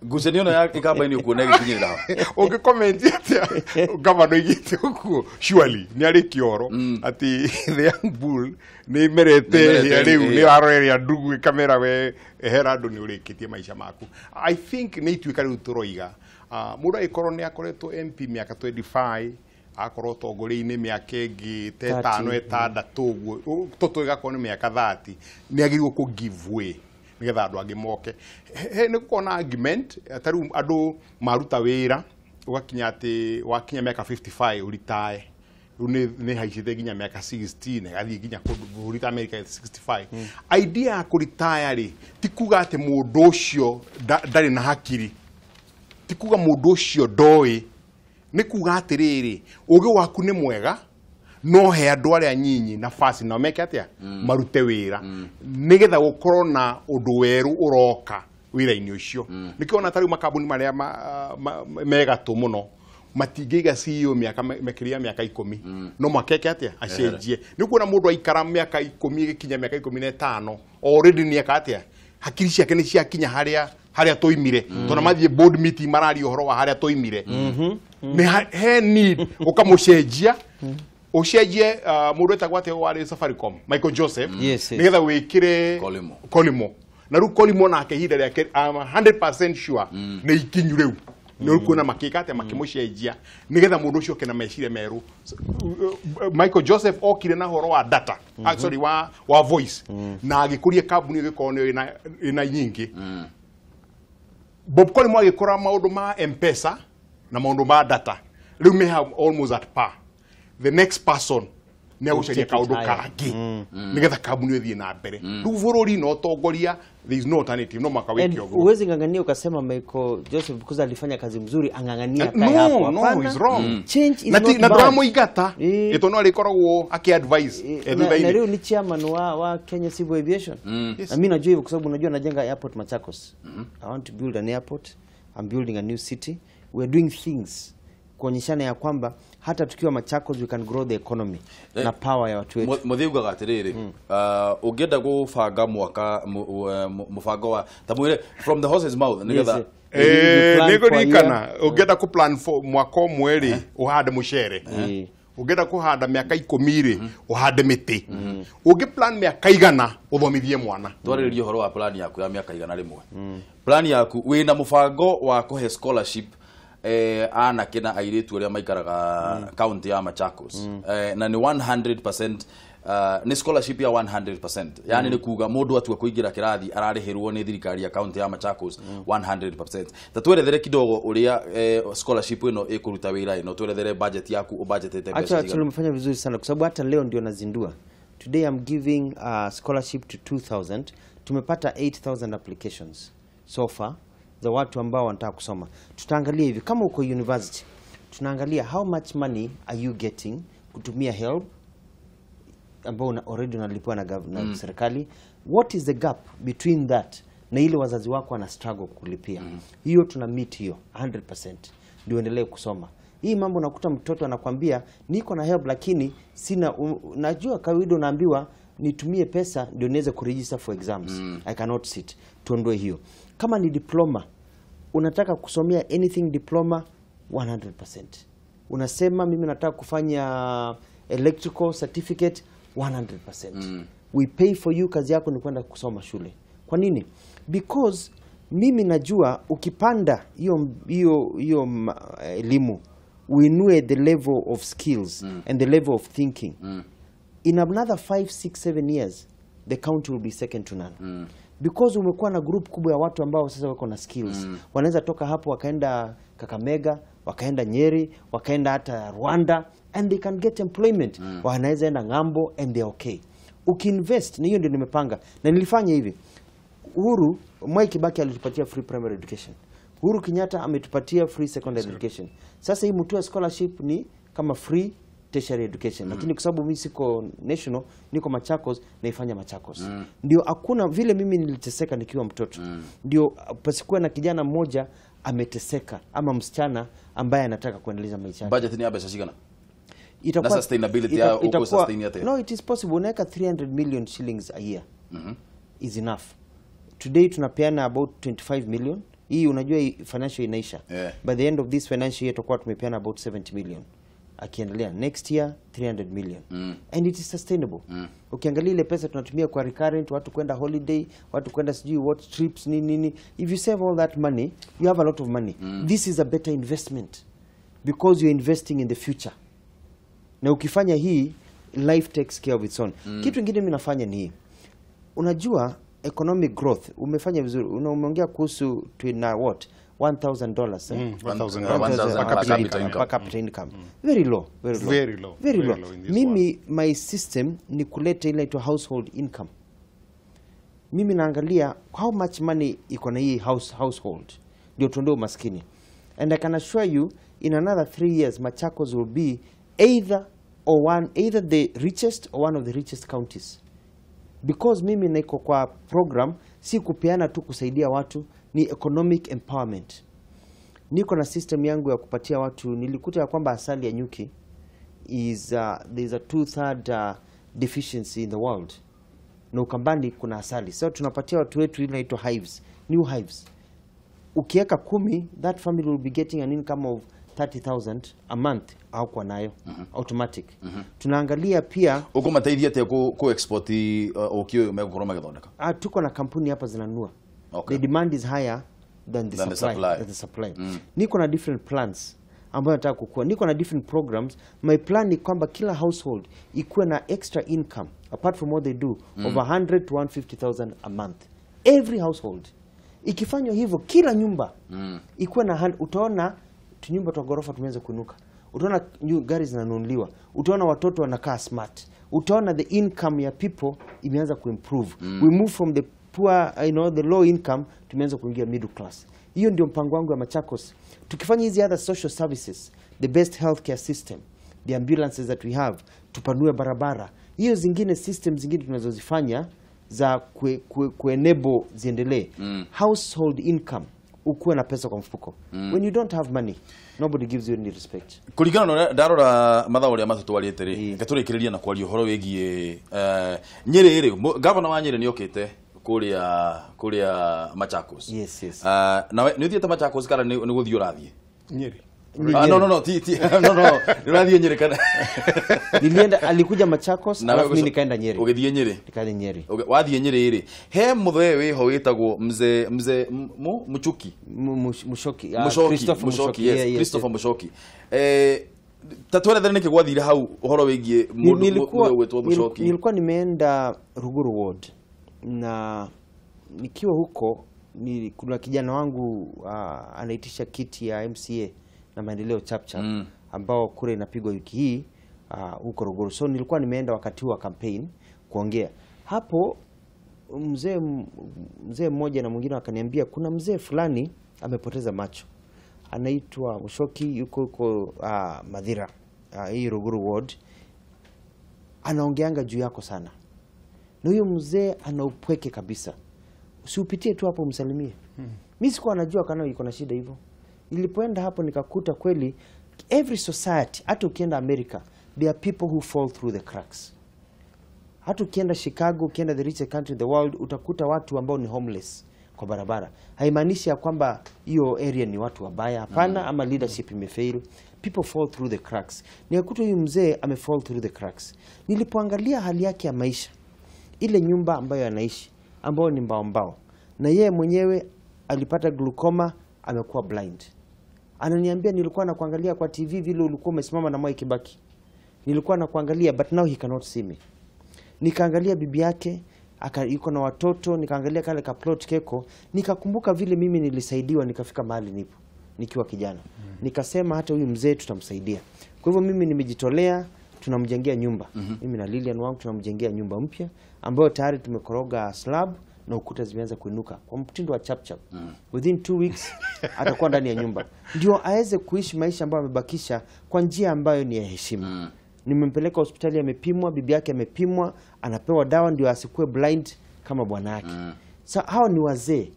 Ngucanio ya ikamba-inĩ ukuona ĩgĩkinyĩrĩra ho. Ũngĩcomment atĩa gavana oigĩte ũguo, surely nĩ arĩ kĩoro atĩ the young bull nĩ imerete hĩa rĩu, nĩ aroreria ndugu ĩkamera we hera andũ nĩ ũrĩkĩtie maica maku. I think nĩ ituĩka rĩu tũroiga mũndũ agĩkorwo nĩ akoretwo MP mĩaka 25, akorwo ũtongoria-inĩ mĩaka ĩngĩ ta ĩtano ĩtandatũ ũguo, tũtũ ĩgakorwo nĩ mĩaka 30, nĩ agĩrĩirwo kũ give way nĩgetha andũ angĩ moke. Nĩ gũkorwo na argument ta rĩu andũ maruta wĩra ũgakinya atĩ wakinya mĩaka 55 ũritae, rĩu nĩ haicĩte nginya mĩaka 60 na ĩgathiĩ nginya kũndũ bũrũri ta America 65. Idea ya kũritaya rĩ ti kuga atĩ mũndũ ũcio ndarĩ na hakiri, ti kuga mũndũ ũcio ndoĩ, nĩ kuga atĩrĩrĩ ũgĩ waku nĩ mwega no he andũ arĩa nyinyi nafasi nao meke atĩa marute wĩra nĩgetha gũkorwo na ũndũ werũ ũroka wĩra-inĩ ũcio. Nĩkĩo ona ta rĩu makambuni marĩa megatũ mũno matingĩiga CEO mĩaka makĩria ya mĩaka 10, no makeke atĩa acenjie. Nĩ kuona mũndũ aikara mĩaka 10 ĩgĩkinya mĩaka 15 already nĩ eka atĩa, hakiri ciake nĩ ciakinya harĩa tũimire. Tondũ mathiĩ board meeting mararia ũhoro wa harĩa tũimire. Nĩ he need ũkamũcenjia, ũcenjie mũndũ etagwo atĩa warĩ Safaricom, Michael Joseph, nĩgetha wĩkĩre Kolimo. Na rĩu Kolimo nake ihinda rĩake I'm 100% sure nĩ ikinyu rĩu. Nĩ ũkuona makĩka atĩa makĩmũcenjia nĩgetha mũndũ ũcio oke na meciria merũ. Michael Joseph okire na ũhoro wa data, sorry, wa voice, na agĩkũria kambuni ĩgĩkorwo nĩ ĩna nyingĩ. Bob Collymore agĩkora maũndũ ma M-Pesa na maũndũ ma data rĩu me almost at par. The next person nĩ agũcaria kaũndũ kangĩ nĩgetha kambuni ĩthiĩ na mbere. Rĩu bũrũri no ũtongoria, there is no alternative, no mwaka wĩke ũguo. Huwezi ng'ang'ania ukasema Michael Joseph because alifanya kazi mzuri ang'ang'ania kae hapo. No, no, is wrong. Change is not bad. Na ndũramũingata, ĩtondũ no arĩkoragwo akĩ-advise thutha-inĩ. Na rĩu ni chairman wa Kenya Civil Aviation. Na mimi najua hivyo kwa sababu unajua najenga airport Machakos. I want to build an airport. I'm building a new city. We are doing things kuonyeshana ya kwamba hata tukiwa Machakos we can grow the economy na power ya watu wetu. Muthi ugaga atiriri, ungienda gubanga mwaka mubango wa ta mwire from the horse's mouth nigetha niguririkana ungienda ku plan for mwaka ũmwe rĩ uhande mucere, ungienda kuhanda miaka 10 rĩ uhande mĩtĩ, ungi plan miaka 100 uthomithie mwana. Twarĩrĩrie ũhoro wa plan yaku ya miaka 101. Plan yaku wĩna mũbango wa kũhe scholarship anake na airĩtu arĩa maikaraga county ya Machakos, na nĩ 100% nĩ scholarship ya 100%, yani nĩ kuga mũndũ atua kũingĩra kĩrathi ararĩhĩrwo nĩ thirikari ya county ya Machakos 100%. Ta twerethere kidogo ũrĩa scholarship ĩno ĩkũruta wĩra ĩno, twerethere budget yaku ũbudgetete mbeca cigana. Actually umefanya vizuri sana kwa sababu hata leo ndio nazindua. Today I'm giving a scholarship to 2000. Tumepata 8000 applications so far za watu ambao wanataka kusoma. Tutaangalia hivi kama uko university, tunaangalia how much money are you getting kutumia help ambao una already unalipwa na na serikali. What is the gap between that na ile wazazi wako wana struggle kulipia? Hiyo tuna meet hiyo 100% ndio endelee kusoma. Hii mambo nakuta mtoto anakuambia niko na help lakini sina, najua kawaida unaambiwa nitumie pesa ndio niweze kuregister for exams. I cannot sit. Tuondoe hiyo. Kama ni diploma, unataka kusomea anything diploma 100%. Unasema mimi nataka kufanya electrical certificate 100%. We pay for you, kazi yako ni kwenda kusoma shule. Kwa nini? Because mimi najua ukipanda hiyo elimu, uinue the level of skills and the level of thinking. In another 5, 6, 7 years the county will be second to none. Because umekuwa na group kubwa ya watu ambao sasa wako na skills. Wanaweza toka hapo wakaenda Kakamega, wakaenda Nyeri, wakaenda hata Rwanda, and they can get employment. Wanaweza enda ng'ambo and they are okay. Ukiinvest, na hiyo ndio nimepanga. Na nilifanya hivi. Uhuru, Mwai Kibaki alitupatia free primary education. Uhuru Kenyatta ametupatia free secondary education. Sasa hii Mutua scholarship ni kama free tertiary education. Lakini kwa sababu mimi siko national, niko Machakos, naifanya Machakos. Ndio hakuna vile mimi niliteseka nikiwa mtoto. Ndio pasikuwa na kijana mmoja ameteseka ama msichana ambaye anataka kuendeleza maisha yake. Budget ni ya pesa shigana? Itakuwa na sustainability ya uko sustain yate. No, it is possible. Unaweka 300 million shillings a year. Is enough. Today tunapeana about 25 million. Hii unajua financial inaisha. By the end of this financial year tutakuwa tumepeana about 70 million. Akiendelea next year 300 million. And it is sustainable. Ukiangalia ile pesa tunatumia kwa recurrent, watu kwenda holiday, watu kwenda sijui what trips nini nini. If you save all that money, you have a lot of money. This is a better investment because you're investing in the future. Na ukifanya hii, life takes care of its own. Kitu kingine mimi nafanya ni hii. Unajua economic growth umefanya vizuri. Umeongea kuhusu tuna what? $1,000. $1,000 per capita income. Very low, very low. Very low. Very low. Mimi my system ni kuleta ile inaitwa household income. Mimi naangalia how much money iko na hii household. Ndio tuondoe umaskini. And I can assure you in another 3 years Machakos will be either the richest or one of the richest counties. Because mimi niko kwa program si kupeana tu kusaidia watu, ni economic empowerment. Niko na system yangu ya kupatia watu. Nilikuta ya kwamba asali ya nyuki is there's a 2/3 deficiency in the world. Na Ukambani kuna asali. So tunapatia watu wetu ile inaitwa hives, new hives. Ukiweka 10, that family will be getting an income of 30,000 a month au kwa nayo automatic. Tunaangalia pia uko mateithia atia ku export ukio megũkorwo magĩthondeka. Tuko na kampuni hapa zinanunua. The demand is higher than the supply. Than the supply. Niko na different plans ambayo nataka kukua. Niko na different programs. My plan ni kwamba kila household ikuwe na extra income apart from what they do of 100 to 150,000 a month. Every household. Ikifanywa hivyo kila nyumba ikuwe na, utaona nyumba twa ghorofa tumeanza kuinuka. Utaona gari zinanunuliwa. Utaona watoto wanakaa smart. Utaona the income ya people imeanza kuimprove. We move from the poor, you know, the low income tumeanza kuingia middle class. Hiyo ndio mpango wangu ya Machakos. Tukifanya hizi other social services, the best healthcare system, the ambulances that we have, tupanue barabara. Hiyo zingine system zingine tunazozifanya za ku enable ziendelee. Household income, ukuwe na pesa kwa mfuko. When you don't have money, nobody gives you any respect. Kuringana na ndarora mathaa ũrĩa matũtwarĩte rĩ, reke tũrĩkĩrĩrie na kwaria ũhoro wĩgiĩ Nyĩrĩ rĩ, governor wa Nyĩrĩ nĩ okĩte kũrĩa Machakos. Yes, yes. Na nĩ ũthiĩte Machakos kana nĩ gũthiĩ ũrathiĩ? Nyĩrĩ. No, no, no, no, nĩ ũrathiĩ Nyĩrĩ kana? Nilienda, alikuja Machakos, alafu mimi nikaenda Nyeri. Ũgĩthiĩ Nyĩrĩ? Nikaenda Nyeri. Wathiĩ Nyĩrĩ rĩ, he mũthee wĩho wĩtagwo mzee Muchuki. Mushoki. Christopher Mushoki, yes, Christopher Mushoki. Ta twerethere nĩkĩ gwathire hau ũhoro wĩgiĩ mũndũ ũgwĩtwo Mushoki? Nilikuwa nimeenda Ruguru Ward, na nikiwa huko kuna kijana wangu anaitisha kiti ya MCA na maendeleo chapchap ambao kura inapigwa wiki hii huko Ruguru. So nilikuwa nimeenda wakati wa campaign kuongea. Hapo mzee mmoja na mwingine akaniambia kuna mzee fulani amepoteza macho. Anaitwa Mushoki, yuko huko Madhira, hii Ruguru Ward. Anaongeanga juu yako sana. Na huyo mzee ana upweke kabisa. Usiupitie tu hapo umsalimie. Mimi sikuwa najua kana yuko na shida hivyo. Nilipoenda hapo nikakuta kweli every society, hata ukienda America, there are people who fall through the cracks. Hata ukienda Chicago, ukienda the richest country in the world, utakuta watu ambao ni homeless kwa barabara. Haimaanishi ya kwamba hiyo area ni watu wabaya, hapana, ama leadership imefail. People fall through the cracks. Nikakuta huyu mzee ame fall through the cracks. Nilipoangalia hali yake ya maisha, ile nyumba ambayo anaishi, ambayo ni mbao mbao, na yeye mwenyewe alipata glaucoma, amekuwa blind. Ananiambia nilikuwa nakuangalia kwa TV vile ulikuwa umesimama na Mwai Kibaki. Nilikuwa nakuangalia but now he cannot see me. Nikaangalia bibi yake, yuko na watoto, nikaangalia kale ka plot keko, nikakumbuka vile mimi nilisaidiwa nikafika mahali nipo nikiwa kijana. Nikasema hata huyu mzee tutamsaidia. Kwa hivyo mimi nimejitolea, tunamjengea nyumba. Mimi na Lilian wangu tunamjengea nyumba mpya ambayo tayari tumekoroga slab na ukuta zimeanza kuinuka kwa mtindo wa chap chap. Within 2 weeks atakuwa ndani ya nyumba. Ndio aweze kuishi maisha ambayo amebakisha kwa njia ambayo ni ya heshima. Nimempeleka hospitali, amepimwa, bibi yake amepimwa, anapewa dawa ndio asikue blind kama bwana yake. So hao ni wazee.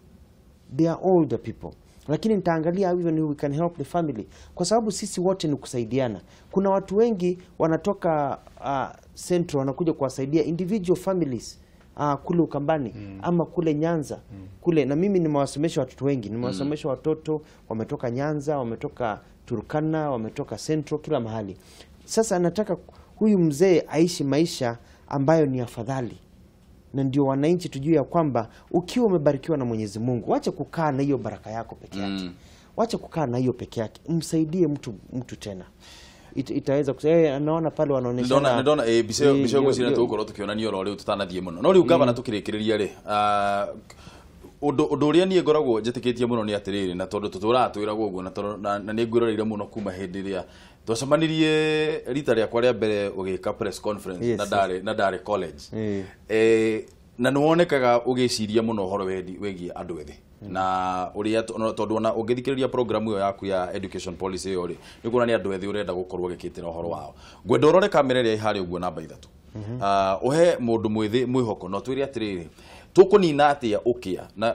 They are older people. Lakini nitaangalia even we can help the family, kwa sababu sisi wote ni kusaidiana. Kuna watu wengi wanatoka Central wanakuja kuwasaidia individual families kule Ukambani ama kule Nyanza kule, na mimi nimewasomesha watoto wengi, nimewasomesha watoto wametoka Nyanza, wametoka Turkana, wametoka Central, kila mahali. Sasa nataka huyu mzee aishi maisha ambayo ni afadhali. Na ndio wananchi tujue ya kwamba ukiwa umebarikiwa na Mwenyezi Mungu, wacha kukaa na hiyo baraka yako peke yake. Wacha kukaa na hiyo peke yake. Msaidie mtu tena. Itaweza kusema naona pale wanaonyesha. Ndona bisho gwicira tugukorwo tukionania oro riu tutanathie muno. No riu gavana tukirikiriria ri undu uria nie ngoragwo njitikitie muno ni atiriri, na tondu tuturaga twiragwo uguo, na ni ngwiroreire muno kuma hindi iria twacemanirie rita riakwa ria mbere ugika press conference na ndari college. Na niwonekaga ugiciria muno uhoro wegie andu ethi na uria tondu ona ungithikiriria program iyo yaku ya education policy iyo ri ni kuona ni andu ethi urenda gukorwo ugikitira uhoro wao. Ngwenda urore kamera iria ihari uguo namba 3, uhe mundu mwithi mwihoko no twire atiriri tukunina atia ukia, na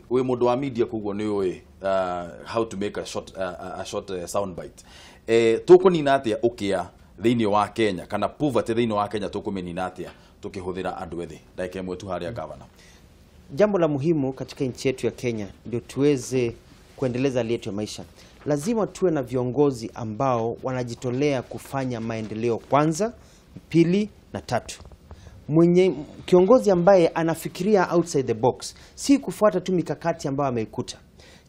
wi mundu wa media koguo ni ui how to make a short sound bite. Tukunina atia ukia thiini wa Kenya kana poverty thiini wa Kenya tukuminina atia tukihuthira andu ethi? Ndagika imwe tu haria gavana. Jambo la muhimu katika nchi yetu ya Kenya ndio tuweze kuendeleza hali yetu ya maisha, lazima tuwe na viongozi ambao wanajitolea kufanya maendeleo kwanza, pili na tatu. Mwenye kiongozi ambaye anafikiria outside the box, si kufuata tu mikakati ambayo ameikuta.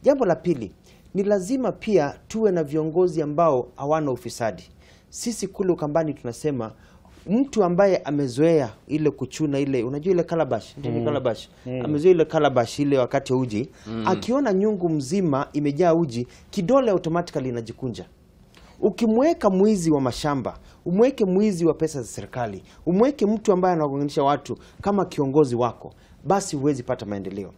Jambo la pili, ni lazima pia tuwe na viongozi ambao hawana ufisadi. Sisi kule Ukambani tunasema mtu ambaye amezoea ile kuchuna ile, unajua ile calabash, ndio calabash. Amezoea ile calabash ile wakati uji, akiona nyungu mzima imejaa uji, kidole automatically inajikunja. Ukimweka mwizi wa mashamba, umweke mwizi wa pesa za serikali, umweke mtu ambaye anagonganisha watu kama kiongozi wako, basi huwezi pata maendeleo.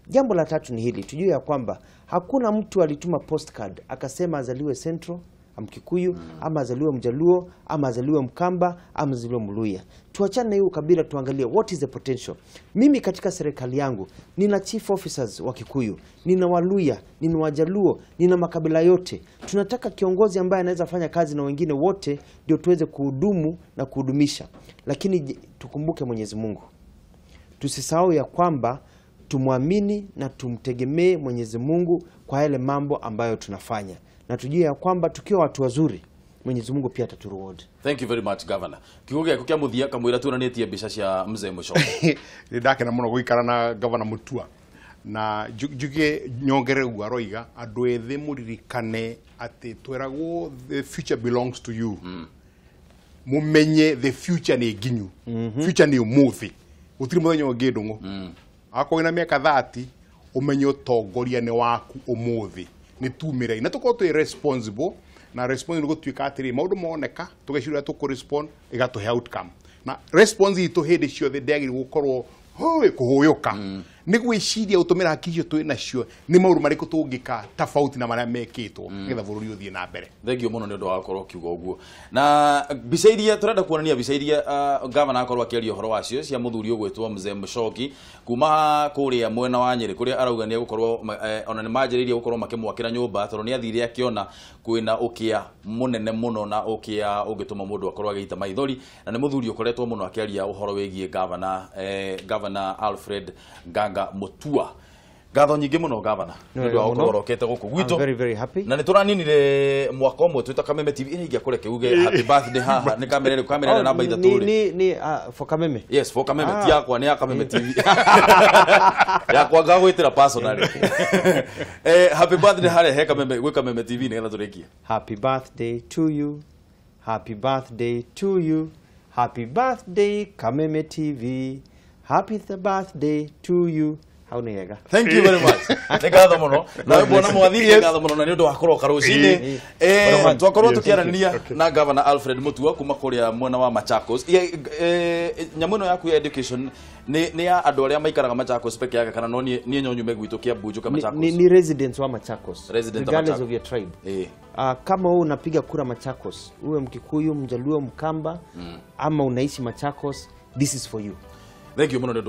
Jambo la tatu ni hili, tujue ya kwamba hakuna mtu alituma postcard akasema azaliwe Central Mkikuyu, ama azaliwe Mjaluo, ama azaliwe Mkamba, ama azaliwe Mluya. Tuachane na hiyo kabila, tuangalie what is the potential. Mimi katika serikali yangu nina chief officers wa Kikuyu, nina Waluya, nina Wajaluo, nina makabila yote. Tunataka kiongozi ambaye anaweza fanya kazi na wengine wote ndio tuweze kuhudumu na kuhudumisha. Lakini tukumbuke Mwenyezi Mungu. Tusisahau ya kwamba tumwamini na tumtegemee Mwenyezi Mungu kwa yale mambo ambayo tunafanya. Na tujue ya kwamba tukiwa watu wazuri, Mwenyezi Mungu pia atatu-reward. Thank you very much, Governor. Kiugo gĩaku kĩa mũthia kamwĩra tuonanĩtie mbica cia mzee Muchoki. Nĩ ndakena mũno gũikara na Governor Mutua. Na njuge nyongere ũguo aroiga andũ ethĩ mũririkane atĩ tweragwo the future belongs to you. Mumenye the future nĩ nginyu. Future nĩ ũmũthĩ. Gũtirĩ mũthenya ũngĩ ndũng'ũ. Akorwo wĩna mĩaka 30 ũmenye ũtongoria nĩ waku ũmũthĩ. Nĩ tumĩrei na tũkorwo twĩ responsible, na responsible gũtuĩka atĩrĩ maũndũ moneka tũgeciria tũkũ-respond ĩgatũhe outcome, na response itũ hĩndĩ ciothe ndĩagĩrĩirwo gũkorwo kũhũyũka. Nĩ gwĩciria gũtũmĩra hakiri icio twĩ nacio nĩ maũndũ marĩkũ tũngĩka tofauti na marĩa mekĩtwo nĩgetha bũrũri ũthiĩ na mbere. Thank you mũno nĩ ũndũ wa gũkorwo ũkiuga ũguo. Na mbica iria tũrenda kuonania, mbica iria gavana akorwo akĩaria ũhoro wacio cia mũthuri ũgwĩtwo Mzee Muchoki kuma kũrĩa mwena wa Nyĩrĩ kũrĩa arauga nĩ egũkorwo ona nĩ manjĩrĩirie gũkorwo makĩmwakĩra nyũmba tondũ nĩ athire akĩona kwĩna ũkĩa mũnene mũno na ũkĩa ũngĩtũma mũndũ akorwo agĩita maithori, na nĩ mũthuri ũkoretwo mũno akĩaria ũhoro wĩgiĩ Governor Alfred Nganga Mutua. Ngatho nyingĩ mũno gavana nĩ ũndũ wa gũkorwo ũkĩte gũkũ gwitũ. I'm very very happy. Na nĩ tũraninire mwaka ũmwe twĩta Kameme TV ĩrĩa ingĩakũreke uge happy birthday haha nĩ kamera kamera namba 3 rĩ. Ni for Kameme. Yes, for Kameme. Ti yakwa nĩ ya Kameme TV. Yakwa ngagwĩtĩra personally. Happy birthday harĩa he Kameme gwĩ Kameme TV nĩgetha tũrĩkie. Happy birthday to you. Happy birthday to you. Happy birthday Kameme TV. Happy birthday to you. Hau nĩ hega. Thank you very much. Nĩ ngatho mũno. Nawe bwana Mwathi nĩ ngatho mũno na nĩ ũndũ wa kũroka rũcinĩ. Twakorwo tũkĩaranĩria na Governor Alfred Mutua kuma kũrĩa mwena wa Machakos. Nyamũ ĩno yaku ya education nĩ ya andũ arĩa maikaraga Machakos peke yake kana no niĩ no nyume gwitũ Kiambu njũke Machakos? Ni residents wa Machakos. Resident regardless of your tribe. Kama wewe unapiga kura Machakos, uwe Mkikuyu, Mjaluo, Mkamba, ama unaishi Machakos, this is for you. Thank you mũno nĩ ũndũ